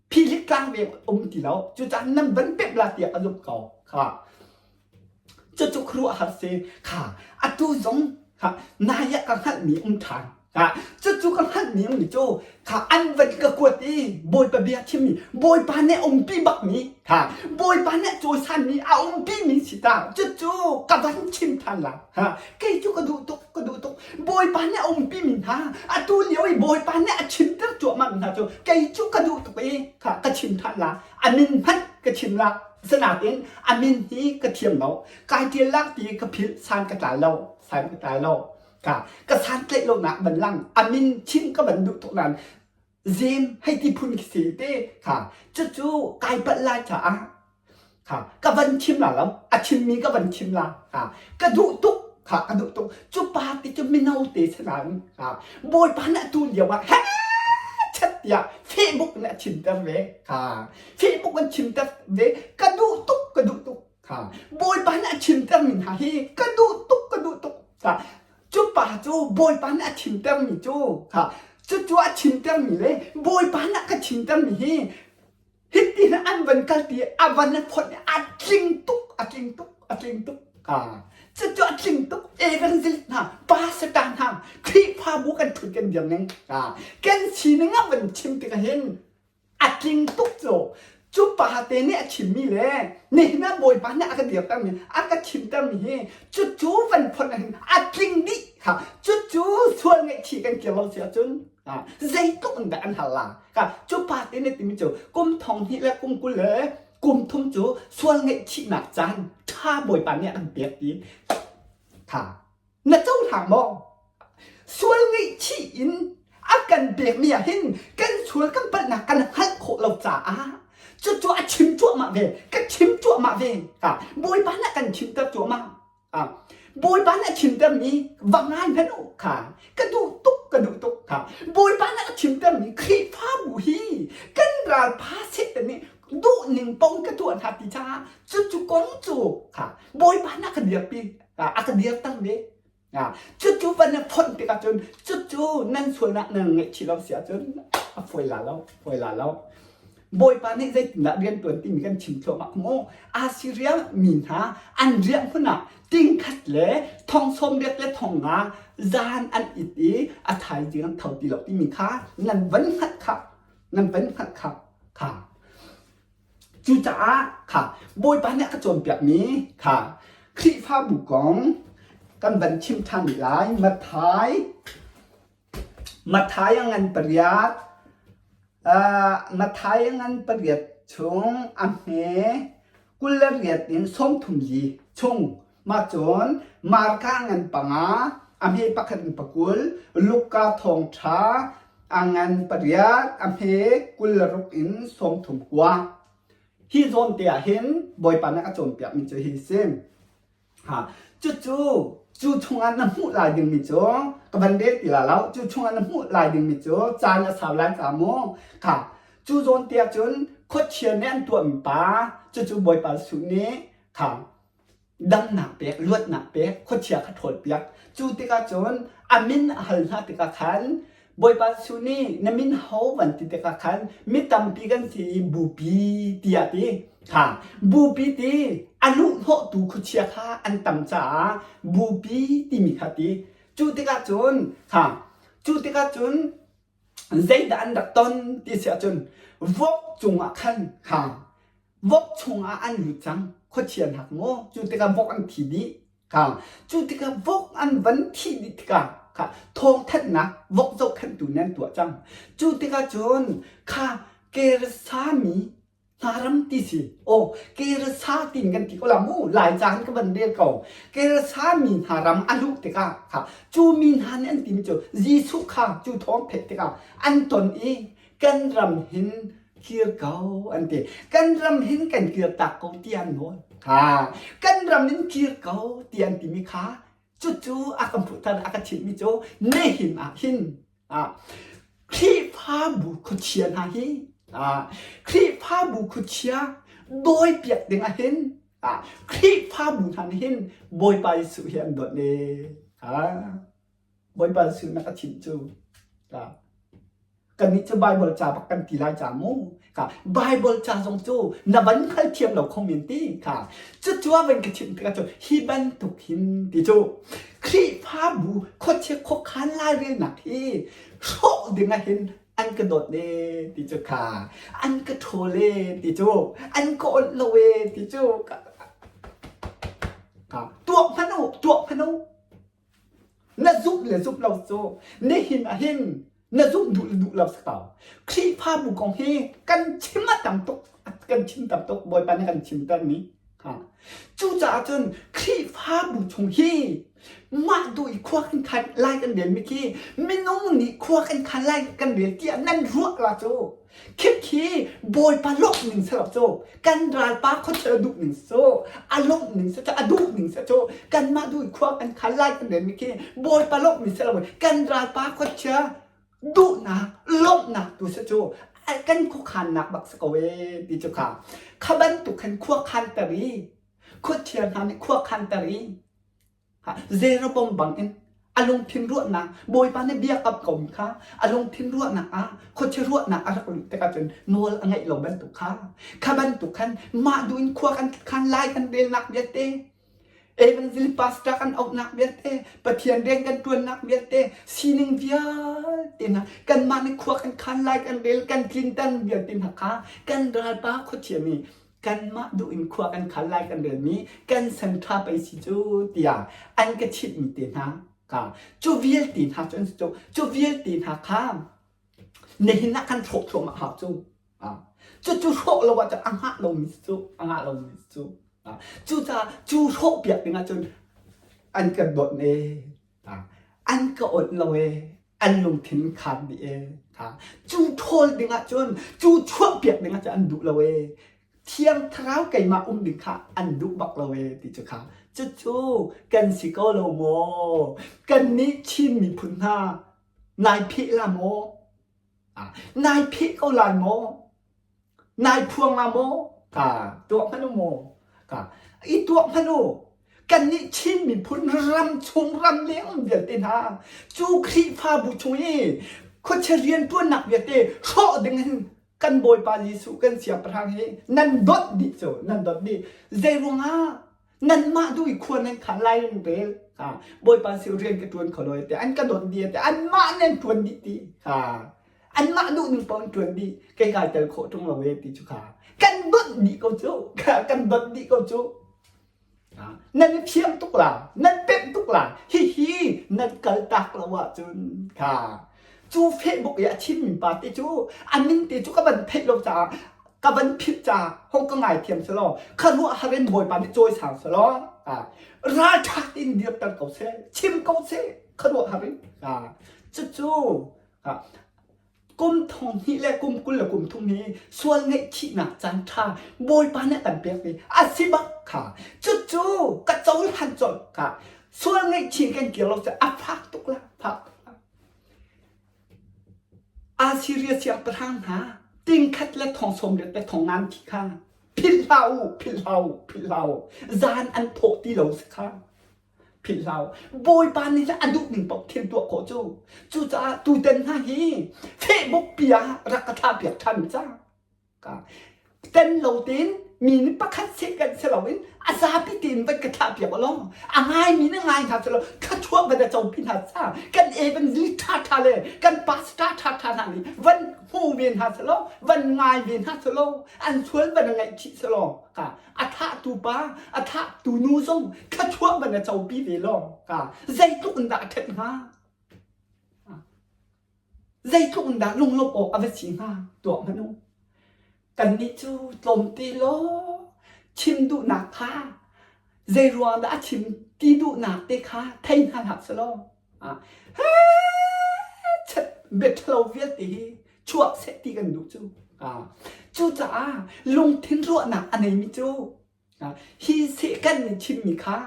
Phihlik tlang veng um ti lo. Cucaah nan van pemh la tiah ka zumh ko. Kha. Cucu khuaruahhar si. Kha. Atu zong kha nai ah ka hngalhmi um ṭhan. Kha. Cucu ka hngalhmi um cu kha an van ka kuat i Bawipa bia chimmi Bawipa nih a umpi bakmi kha Bawipa nih a cawisanmi a umpimi si ta. Cucu ka van chim ṭhan la. Ha. Kei cu ka duh tuk. Ka duh tuk. Bawipa nih a umpi mi hna, atu lio i Bawipa nih a chimter cuahmah mi hna cu kei cu ka duh tuk i kha ka chim ṭhan la. A min hmanh ka chim la. Asinain a min hi ka thiam lo. Kai ṭial lak ti ka philh san ka tlai lo. San ka tlai lo. Ka ka san tlaih lonak ban lang. A min chim ka van duh tuk nain zem hei ti phun khi si te kha cucu kai palh lai caah kha ka van chim la lo a chimmi ka van chim la kha ka duh tuk kha ka duh tuk cu pa ti cu mino te sanan kha bawipa nih atu lio ah he chat tiah Facebook nih a chimter ve kha Facebook an chimter ve ka duh tuk ka duh tuk kha bawipa nih a chimter mi hna hi ka duh tuk ka duh tuk kha Cu pa cu Bawipa nih a thimtermi cu kha. Cucu a chimtermi le Bawipa nih a ka chimtermi hi hiti hin an van kal ti a van a fonh a tling tuk a tling tuk a tling tuk. Cucu a tling tuk evangelist hna pastor hna Khrihfabu kan ṭhut kan dir ning kan sining a van chim tikah hin a tling tuk cu cu pa te nih a chimmi le nihin ah Bawipa nih a ka dirtermi a ka chimtermi hi cucu van phon ah hin a tling dih kha cucu sual ngaihchih kan kir lo si ahcun zeitluk in dah an hal la ka cu pa te nih timi cu kum thong hnih le kum 20 le kum thum cu sual ngaihchihnak caan ṭha Bawipa nih a kan pek ti kha Na cohlang maw? Sual ngaihchih in a kan pekmi ah hin kan sual kan palhnak kan hngalh khawh lo caah cucu a chim cuahmah ve ka chim cuahmah ve ah Bawipa nih a kan chimter cuahmah ah Bawipa nih a chimtermi va ngai hmanh u kha ka duh tuk ka duh tuk kha Bawipa nih a chimtermi Khrihfabu hi kan ralpa Satan nih duh ning paoh ka tuah hna ti caah cucu kong cu kha Bawipa nih a ka dirpi a ka dirter ve. Cucu van na fonh tikah cun cucu nan sualnak nan ngaihchih lo si ahcun a fawi la lo, fawi la lo. Bawipa nih zeitindah rian tuan timi kan chim thluahmah mu. Assyria mi hna an riah hmun ah tingkhat le thong sawmriat le thong nga zan an it i a thaizing an tho ti lo timi kha nan van hngalh kha nan van hngalh kha kha Cucaah kha Bawipa nih a ka cawnpiakmi kha Khrihfabu kong kan van chim ṭhan rih lai. Matthai Matthai a ngan pariat uh, Matthai a ngan pariat chung a hme 28 in 30 li chung mah cun Marka ngan panga a hme pakhat in pakul Luka thawngṭha a ngan pariat a hme 26 in 30 kua hi zawn te ah hin Bawipa nih a cawnpiakmi cu hi si ha cucu cu chungah na hmuh lai dingmi cu ka van rel ti la lo cu chungah na hmuh lai dingmi cu caan a sau lai ca mu kha cu zawn te ah cun khuachia nih an tuahmi pa cucu Bawipa Jesuh nih kha damnak pek luatnak pek khuachia kha ṭhawl piak cu tikah cun a min a hal hna tikah khan Bawipa Jesuh nih na min ho van ti tikah khan mi tampi kan si i bupi tiah ti kha bupi ti a luhhnawhtu khuachia kha an tam caah bupi timi kha ti cu tikah cun kha cu tikah cun zeidah an rak ton ti si ahcun vok cungah khan kha vok chungah an lut cang khuachia hnak maw cu tikah vok an thi dih kha cu tikah vok an van thih dih tikah kha thawngthanhnak vok zohkhenhtu nih an tuah cang cu tikah cun kha kersami Hnaram ti si. Aw, Kerasa tiin kan ti ko la mu. Lai ca in ka van rel ko. Kerasa mi hna ram a luh tikah kha cu mi hna nih an timi cu Jesuh kha cu thawng theih tikah an ton i kan ram hin kir ko an ti. Kan ram hin kan kir tak ko ti an nawl. Ha, kan ram in kir ko ti an timi kha cucu a kan phuhter a ka chimhmi cu nihin ah hin Khrihfabu khuachia hna hi Khrihfabu khuachia dawipiak ding ah hin Khrihfabu hna nih hin Bawipa Jesuh hi an dawt le Bawipa Jesuh na ka chimh cu Kannih cu Baibal ca bak kan ti lai ca mu. Kha Baibal ca zong cu na van hngal thiam lo kho men ti kha. Cucu a van ka chimh tikah cu hi bantuk hin ti cu Khrihfabu khuachia khuakhan lairelnak hi hrawh ding ah hin an ka dawt le ti cu kha an ka ṭhawl e ti cu an ka awnh lo e ti cu kha tuah hmanh u tuah hmanh u Na zumh le zumh lo cu nihin ah hin na zumh duh le duh lo si ko. Khrihfabu kong hi kan chim a tam tuk, kan chim tam tuk, Bawipa nih kan chimtermi. Ha. Cucaah cun Khrihfabu chung hi mah duh i khua kan khan lai kan relmi khi minung nih khua kan khan lai kan rel tiah nan ruah la cu. Khikhi Bawipa lawmh ning si lo cu kan ralpa khuachia duh ning cu a lawmh ning si cu a duh ning si cu kanmah duh i khua kan khan lai kan relmi khi Bawipa lawmh mi si lo kan ralpa khuachia duhnak lawmhnak tu si cu kan khuakhannak bak si ko ee ti cu kha kha bantuk khan khua khanter i khuachia hna nih khua khanter i Jeroboam bangin A lungthin ruahnak Bawipa nih bia kap ko mi kha a lungthin ruahnak ah khuachia ruahnak a rak luh tikah cun nawl a ngeih lo bantuk kha kha bantuk khan mah duh in khua kan khan lai kan relnak vialte Evangelist pastor kan auhnak vialte Pathian rian kan ṭuannak vialte sining vialte hna kanmah nih khua kan khan lai kan rel kan tlinter vialte hna kha kan ralpa khuachia nih kanmah duh in khua kan khal lai kan relmi kan san ṭha pei si cu tiah an ka chimhmi te hna ka cu vialte hna cu an si cu cu vialte hna kha nihin ah kan hrawh thluahmah hau cu cucu hrawh lo ahcun a ngah lomi cu a ngah lomi cu cucaah cu hrawh piak ding ahcun an kan dawt ne an ka awnh lo e an lungthin khan dih e cu ṭhawl ding ahcun cu chuah piak ding ahcun an duh lo e thiang thlarau keimah um ding kha an duh bak lo e ti cu kha cucu kan si ko lo maw kan nih Chin miphun hna nai pheh la maw Nai pheh ko lai maw? Nai phuang la maw? Ka tuak hmanh u maw? Ka i tuak hmanh u. Kannih Chin miphun ram chung ram leng um vialte hna cu Khrihfabu chung i khuachia rianṭuannak vialte hrawh ding in kan Bawipa Jesuh kan Siangpahrang hi nan dawt dih cu nan dawt dih. Zei ruangah nanmah duh i khua nan khan lai nan rel ha bawipa si rian ka tuan kho lo te an ka don di te anmah nan tuan dih ti ha anmah duh ning paoh in tuan dih kei kai tel khawh tung lo e ti cu kha kan dot dih ko cu kan dot dih ko cu nan i thiam tuk la nan pemh tuk la hihi nan kal tak lo ahcun kha cu Facebook i a chimmi pa te cu a min te cu ka van theih lo caah ka van philh caah hong ka ngaithiam selaw kharuahhar in Bawipa nih cawisang selaw ralṭha tein dirter ko seh chim ko seh kharuahhar in cucu kum thong hnih le kum 20 le kum thum hi sual ngaihchihnak caan ṭha Bawipa nih a kan pek i a si bak kha cucu ka cohlan colh ka sual ngaihchih kan kir lo cu a fak tuk la fak tuk la Assiria siangpahrang hna tingkhat le thong sawmriat le thong ngan thi kha philh hlah u, philh hlah u, philh hlah u. Zan an thawh ti lo si kha. Philh hlah u. Bawipa nih a duh ning paoh thil tuah khawh cu. Cucaah tutan hna hi Facebook pi ah rak ka thlah piak ṭhan ca. Ten lo tein mi nih pakhat seh kan si loin a zapi tein van ka thlah piak law a ngaimi nih ngai hna selaw thluachuah van a copi hna ca kan evangelist ṭhaṭha le kan pastor ṭhaṭha hna nih van hmu ve hna selaw van ngai ve hna selaw an sual van a ngaihchih selaw ka a thahtu pa a thahtu nu zong thluachuah van a copi ve law ka zeitluk in dah a ṭhat hnga Zeitluk in dah lunglawmh awk a va si hnga tuak hmanh u. Kannih cu tlawmte law chim duhnak kha zei ruang dah a chim ti duhnak te kha thei hna hlah selaw chat bia ṭhalo vialte hi chuah seh ti kan duh cu. Cucaah lungthin ruahnak a neimi cu Hi sehkan nih chimmi kha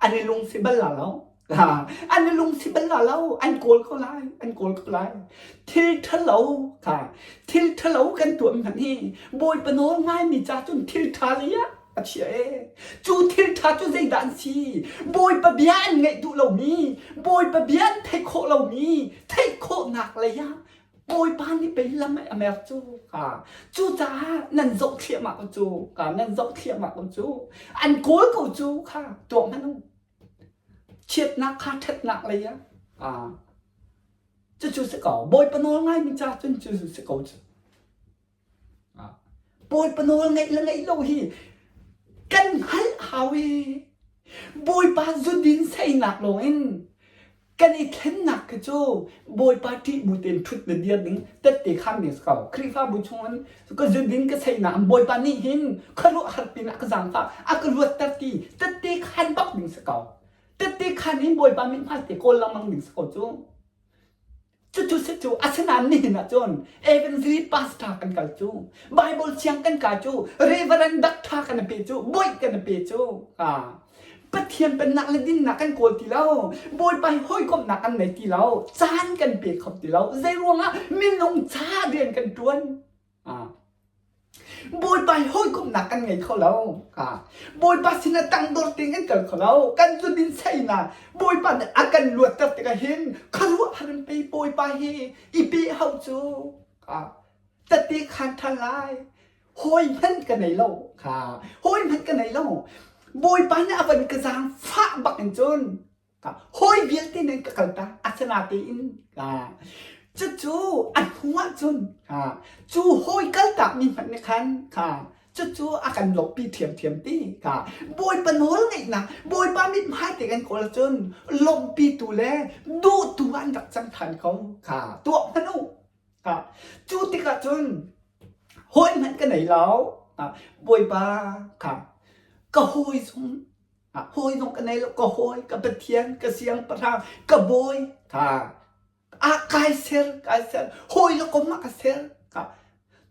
an i lungsi bal la lo. An i lungsi bal la lo. An kawl ko lai. An kawl ko lai. Thil ṭhalo kha thil ṭhalo kan tuah hmanh hi Bawipa nawl ngaimi ca cun thil ṭha lei ah a chia e. Cu thil ṭha cu zeidah an si? Bawipa bia an ngaih duh lomi, Bawipa bia an theih khawh lomi, theih khawhnak lei ah Bawipa nih pei lam a mer cu ka cucaah nan zoh thliahmah ko cu ka nan zoh thliahmah ko cu an kawl ko cu kha tuah hmanh u chiatnak kha ṭhatnak lei ah cucu si ko Bawipa nawl ngaimi ca cun cucu si ko cu Bawipa nawl ngaih le ngaih lo hi kan hngalh hau i Bawipa zudin seinak lawngin kan i thlennak khi cu Bawipa ṭih bu tein ṭhut le dir ding tette khan ding si ko. Khrihfabu chungin ka zudin ka seinak Bawipa nih hin khuaruahhar pin a ka zaangfah a ka luatter ti tette khan bak ding si ko. Tette khan in Bawipa mithmai te kawl lengmang ding si ko cu. Cucu si cu asinain nihin ah cun evangelist pastor kan kal cu Bible siang kan kai cu Reverend Doctor kan pe cu bawi kan pe cu Pathian pennak le dinnak kan kawl ti lo Bawipa hi hawikomhnak kan nei ti lo caan kan pe kho ti lo zei ruangah minung ca rian kan tuan. Bawipa hi hawikomhnak kan ngei kho lo. Bawipa sinah tangdor tein kan kal kho lo. Kan zudin seinak Bawipa nih a kan luatter tikah hin khuaruahhar in pei Bawipa hi i pe hau cu. Tete khan ṭhan lai. Hawi hmanh ka nei lo. Hawi hmanh ka nei lo. Bawipa nih a van ka zaangfah bak in cun Hawi vialte nan ka kaltak asinatein cucu a hnu ahcun cu hawi kaltakmi hmanh nih khan cucu a kan lawmhpi ṭhiamṭhiam ti. Bawipa nawl ngeihnak, Bawipa mithmai te kan kawl ahcun lawmhpitu le duhtu ah an rak cang ṭhan ko. Tuah hmanh u. Cu tikah cun hawi hmanh ka nei lo. Bawipa kha ka hawi zong Hawi zong ka nei lo, ka hawi, ka Pathian, ka siangpahrang, ka bawi. Ha. Ah, kai ser, kai ser. Hawi le kom ah ka ser. Ha.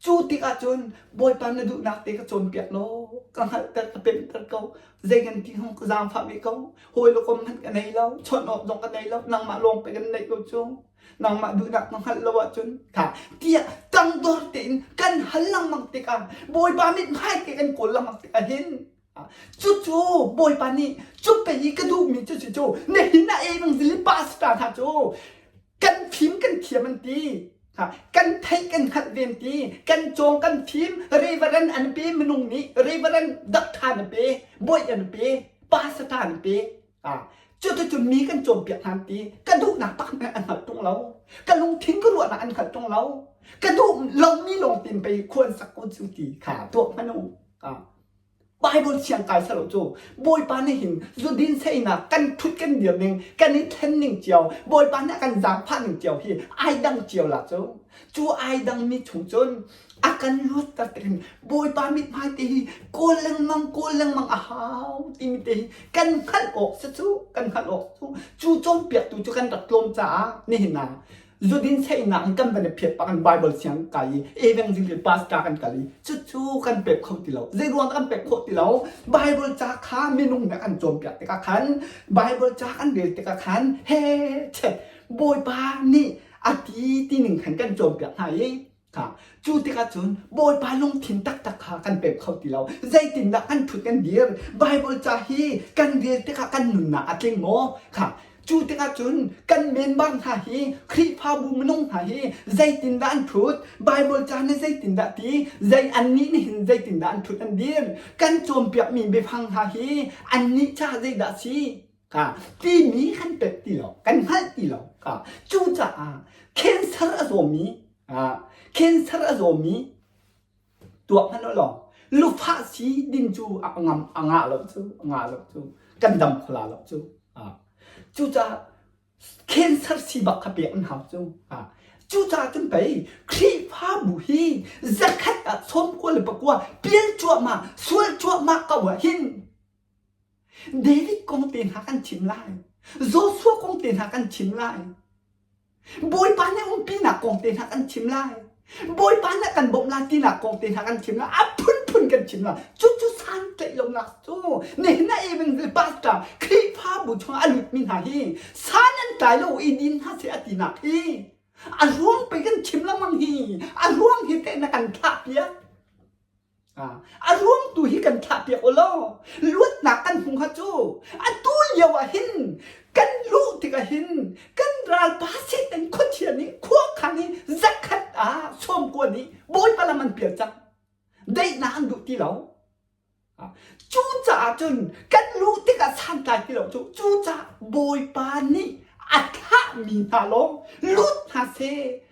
Cu tikah cun Bawipa na duhnak te ka cawnpiak law, ka hngalhter, ka pemhter ko. Zei kan ti hong ka zaangfah ve ko. Hawi le kom hmanh ka nei lo, chawnh awk zong ka nei lo, nangmah lawng pe kan neih ko cu. Nangmah duhnak na hngalh lo ahcun kha tiah tangdor tein kan hal lengmang tikah Bawipa mithmai te kan kawl lengmang tikah hin Cucu Bawipa nih cu pei i ka duhmi cu cu cu nihin ah evangelist pastor hna cu kan fim kan thiam an ti. Kan theih kan hngalh ve an ti. Kan cawng kan fim reverend an pe minung nih reverend doctor an pe bawi an pe pastor an pe. Cuticun mi kan cawnpiak hna an ti. Ka duhnak tak an hngalh ṭung lo. Ka lungthin ka ruahnak an hngalh ṭung lo. Ka duh lomi lawng tein pei khua an sak ko cu ti kha tuah hmanh u. Bible thiang kai salo cu Bawipa nih hin zudin seinak kan thut kan dir ning kan i thlen ning cio Bawipa nih a kan zaangfah ning cio hi ai dang cio la cu cu ai dang mi chung cun a kan luatter tihin Bawipa mithmai te hi kawl lengmang kawl lengmang a hau timi te hi kan hngalh awk si cu kan hngalh awk cu cu cawnpiaktu cu kan rak tlawm caah nihin ah Zudin seinak in kan van i phiat pak in Bible siang kai i evangelist pastor kan kal i cucu kan pek kho ti lo. Zei ruang kan pek khawh ti lo? Bible ca kha minung nih an cawnpiak tikah khan Bible ca kan rel tikah khan he chet Bawipa nih a ti ti ning khan kan cawnpiak hna i kha cu tikah cun Bawipa lungthin taktak kha kan pek kho ti lo. Zeitindah kan thut kan dir? Bible ca hi kan rel tikah kan nunnak a tling maw? Kha Cu tikah cun kan member hna hi Khrihfabu minung hna hi zeitindah an ṭhut, Baibal ca nih zeitindah ti, zei annih nih hin zeitindah an ṭhut an dir, kan cawnpiakmi biafang hna hi annih ca zeidah a si ka timi kan pek ti lo, kan hngalh ti lo. Ka cucaah cancer a zawmi, cancer a zawmi tuak hmanh u law lufah si ding cu a ngam a ngah lo cu a ngah lo cu kan dam khola lo cu cucaah cancer si bak kha pek an hau cu cucaah cun pei Khrihfabu hi zakhat ah 99 pial cuahmah sual cuahmah ko ah hin David kong te hna kan chim lai Joshua kong te hna kan chim lai Bawipa nih umpinak kong te hna kan chim lai. Bawipa nih kan bawmh lai tinak kong te hna kan chim lai. A phunphun kan chim lai. Cucu santlaih lonak cu nihin ah evangelist pastor Khrihfabu chungah a lutmi hna hi san an tlai lo i din hna seh a tinak hi a ruang pei kan chim lengmang hi a ruang hi teh na kan thlah piak. A ruang tu hi kan thlahpiak u law luatnak kan hmu hnga cu atu lio ah hin kan luh tikah hin kan ralpa Satan khuachia nih khuakhan hi zakhat ah 90 nih Bawipa lam an pial cang daihnak an duh ti lo cucaah cun kan luh tikah santlai ti lo cu cucaah Bawipa nih a thlahmi hna lawng lut hna seh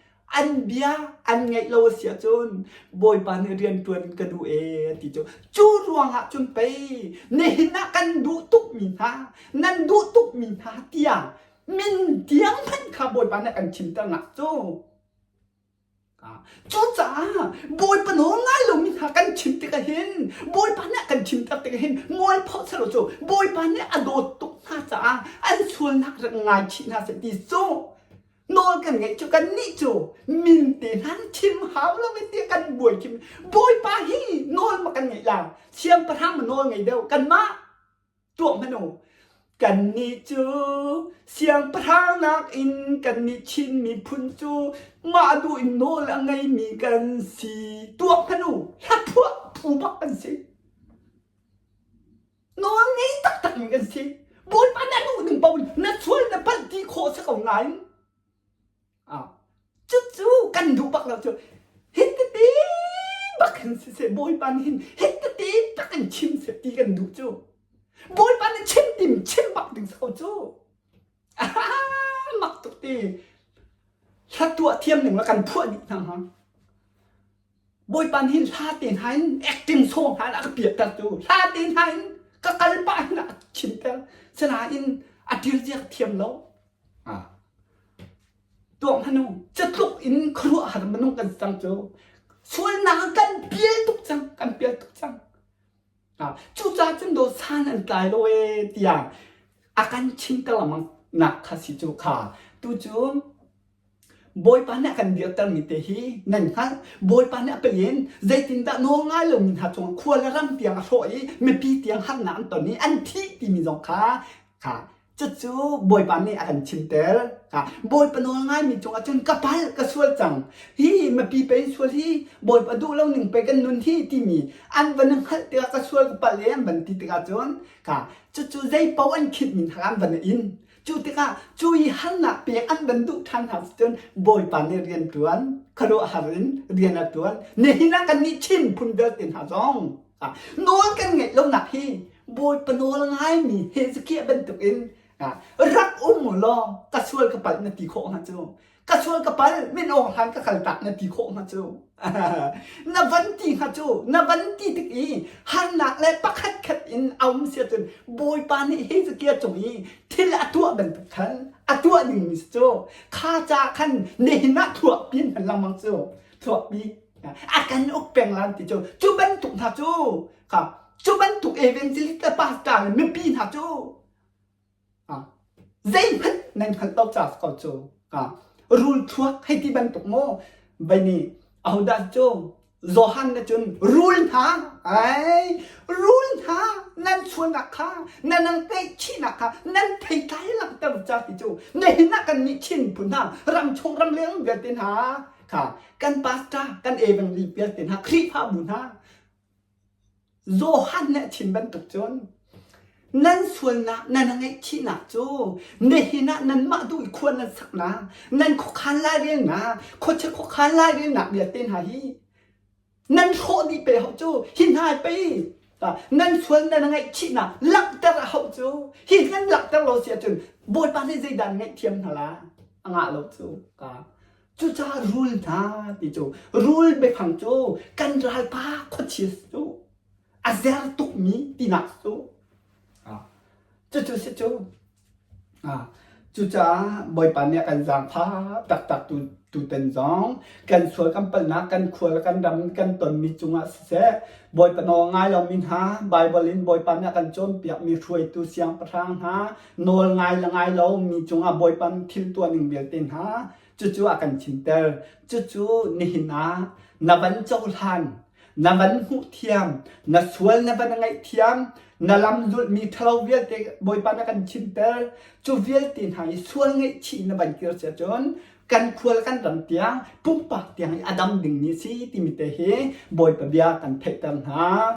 an bia an ngaih lo a si ahcun Bawipa nih rianṭuan ka duh ee a ti cu cu ruangah cun pei nihin ah kan duh tukmi hna nan duh tukmi hna tiang min tiang hmanh kha Bawipa nih a kan chimter nak cu cucaah Bawipa nawl ngai lomi hna kan chim tikah hin Bawipa nih a kan chimter tikah hin mualpho selaw cu Bawipa nih a dawt tuk hna caah an sualnak rak ngaichih hna seh ti cu Nawl kan ngeih cu kannih cu min te hna chim hau lo i tiah kan buai khim. Bawipa hi nawl ma kan ngeih la. Siangpahrang ma nawl ngei deuh kanmah tuah hmanh u. Kannih cu siangpahrang nakin kannih Chin miphun cu mah duh in nawl a ngeimi kan si. Tuak hmanh u, hlaphuah phu bak kan si. Nawl ngei taktakmi kan si. Bawipa na duh ning paoh in na sual na palh ti khawh si ko nain Ah, cucu kan duh bak lo cu. Hitati bak hin siseh Bawipa nih hin hitati bak in chim seh ti kan duh cu. Bawipa nih chim tim chim bak ding si ko cu. Mak tuk ti. Hla tuah thiam ning la kan phuah dih hna hnga. Bawipa nih hin hla te hna in acting song hna in a ka piahter cu. Hla te hna in ka kal pah hin a chimter. Sinain a ṭil zia ka thiam lo. Ah. Tuah hmanh u, catluk in khuaruahhar minung kan si cang cu. Sualnak kan pial tuk cang, kan pial tuk cang. Ah, cucaah cun daw san an tlai lo ee tiah a kan chimter lengmang nak kha si cu kha. Tu cu Bawipa nih a kan dirtermi te hi nan hngalh. Bawipa nih a palian zeitindah nawl ngai lomi hna cungah khua le ram tiang a hrawh i mipi tiang harnak an ton i an thih timi zong kha kha Cucu Bawipa nih a kan chimter. Bawipa nawl ngaimi cungah cun ka palh, ka sual cang. Hi mipi pei in sual hi Bawipa duh lo ning pei kan nun hi timi an van hngalh tikah ka sual ka palh e an van ti tikah cun ka cucu zei paoh an khinhmi hna an van in. Cu tikah cu i harnak pek an van duh ṭhan hna cun Bawipa nih rian ṭuan, khuaruahhar in rian a ṭuan. Nihin ah kannih Chin phun vialte hna zong Nawl kan ngeih lonak hi Bawipa nawl ngaimi Hezekiah bantukin rak um u law ka sual ka palh na ti khawh hnga cu. Ka sual ka palh min awng hlan ka kaltak na ti khawh hnga cu. na van ti hnga cu na van ti tik i harnak le pakhat khat in a um sia cun Bawipa nih Hezekiah cung i thil a tuah bantuk khan a tuah dingmi si cu kha ca khan nihin ah thuah pin hman lengmang cu thuah pi a kan uk peng lan ti cu cu bantuk hna cu kha cu bantuk evangelist le pastor le mipi hna cu zeihmanh nan hngalh lo ca ko cu rul thluak hei ti bantuk maw vai nih ahodah cu Johan na cun rul hna ai rul hna nan sualnak kha nan ang ngaihchihnak kha nan theitlai langhter ca ti cu nihin ah kan nih Chin phun hna ram chung ram leng vialte hna kha kan pastor kan evangelist vialte hna Khrihfabu hna Johan nih a chim bantuk cun nan sualnak nan ngaihchihnak cu nihin ah nanmah duh i khua nan saknak nan khuakhan lairelnak khuachia khuakhan lairelnak vialte hna hi nan hrawh dih pe hau cu hi hna pei nan sual nan ngaihchihnak langhter a hau cu hi nan langhter lo si ahcun Bawipa nih zeidah ngaihthiam hna la a ngah lo cu ka Cucaah rul hna ti cu rul biafang cu kan ralpa khuachia cu a zer tukmi tinak cu cucu si cu. Cucaah Bawipa nih a kan zaangfah taktak tu tutan zong kan sual kan palhnak kan khual kan ram kan tonmi cungah siseh Bawipa nawl ngai lomi hna Baibal in Bawipa nih a kan cawnpiakmi hruaitu siangpahrang hna nawl ngai le ngai lomi cungah Bawipa thil tuah ning vialte hna Cucu a kan chimter. Cucu nihin ah na van cohlan, na van hmuh thiam, na sual na van ngaihthiam, na lam zulhmi ṭhalo vialte Bawipa na kan chimter. Cu vialte hna i sual ngaihchih na van kir sia cun kan khual kan ram tiang pumpak tiang i a dam dingmi si timi te hi Bawipa bia kan theihter hna.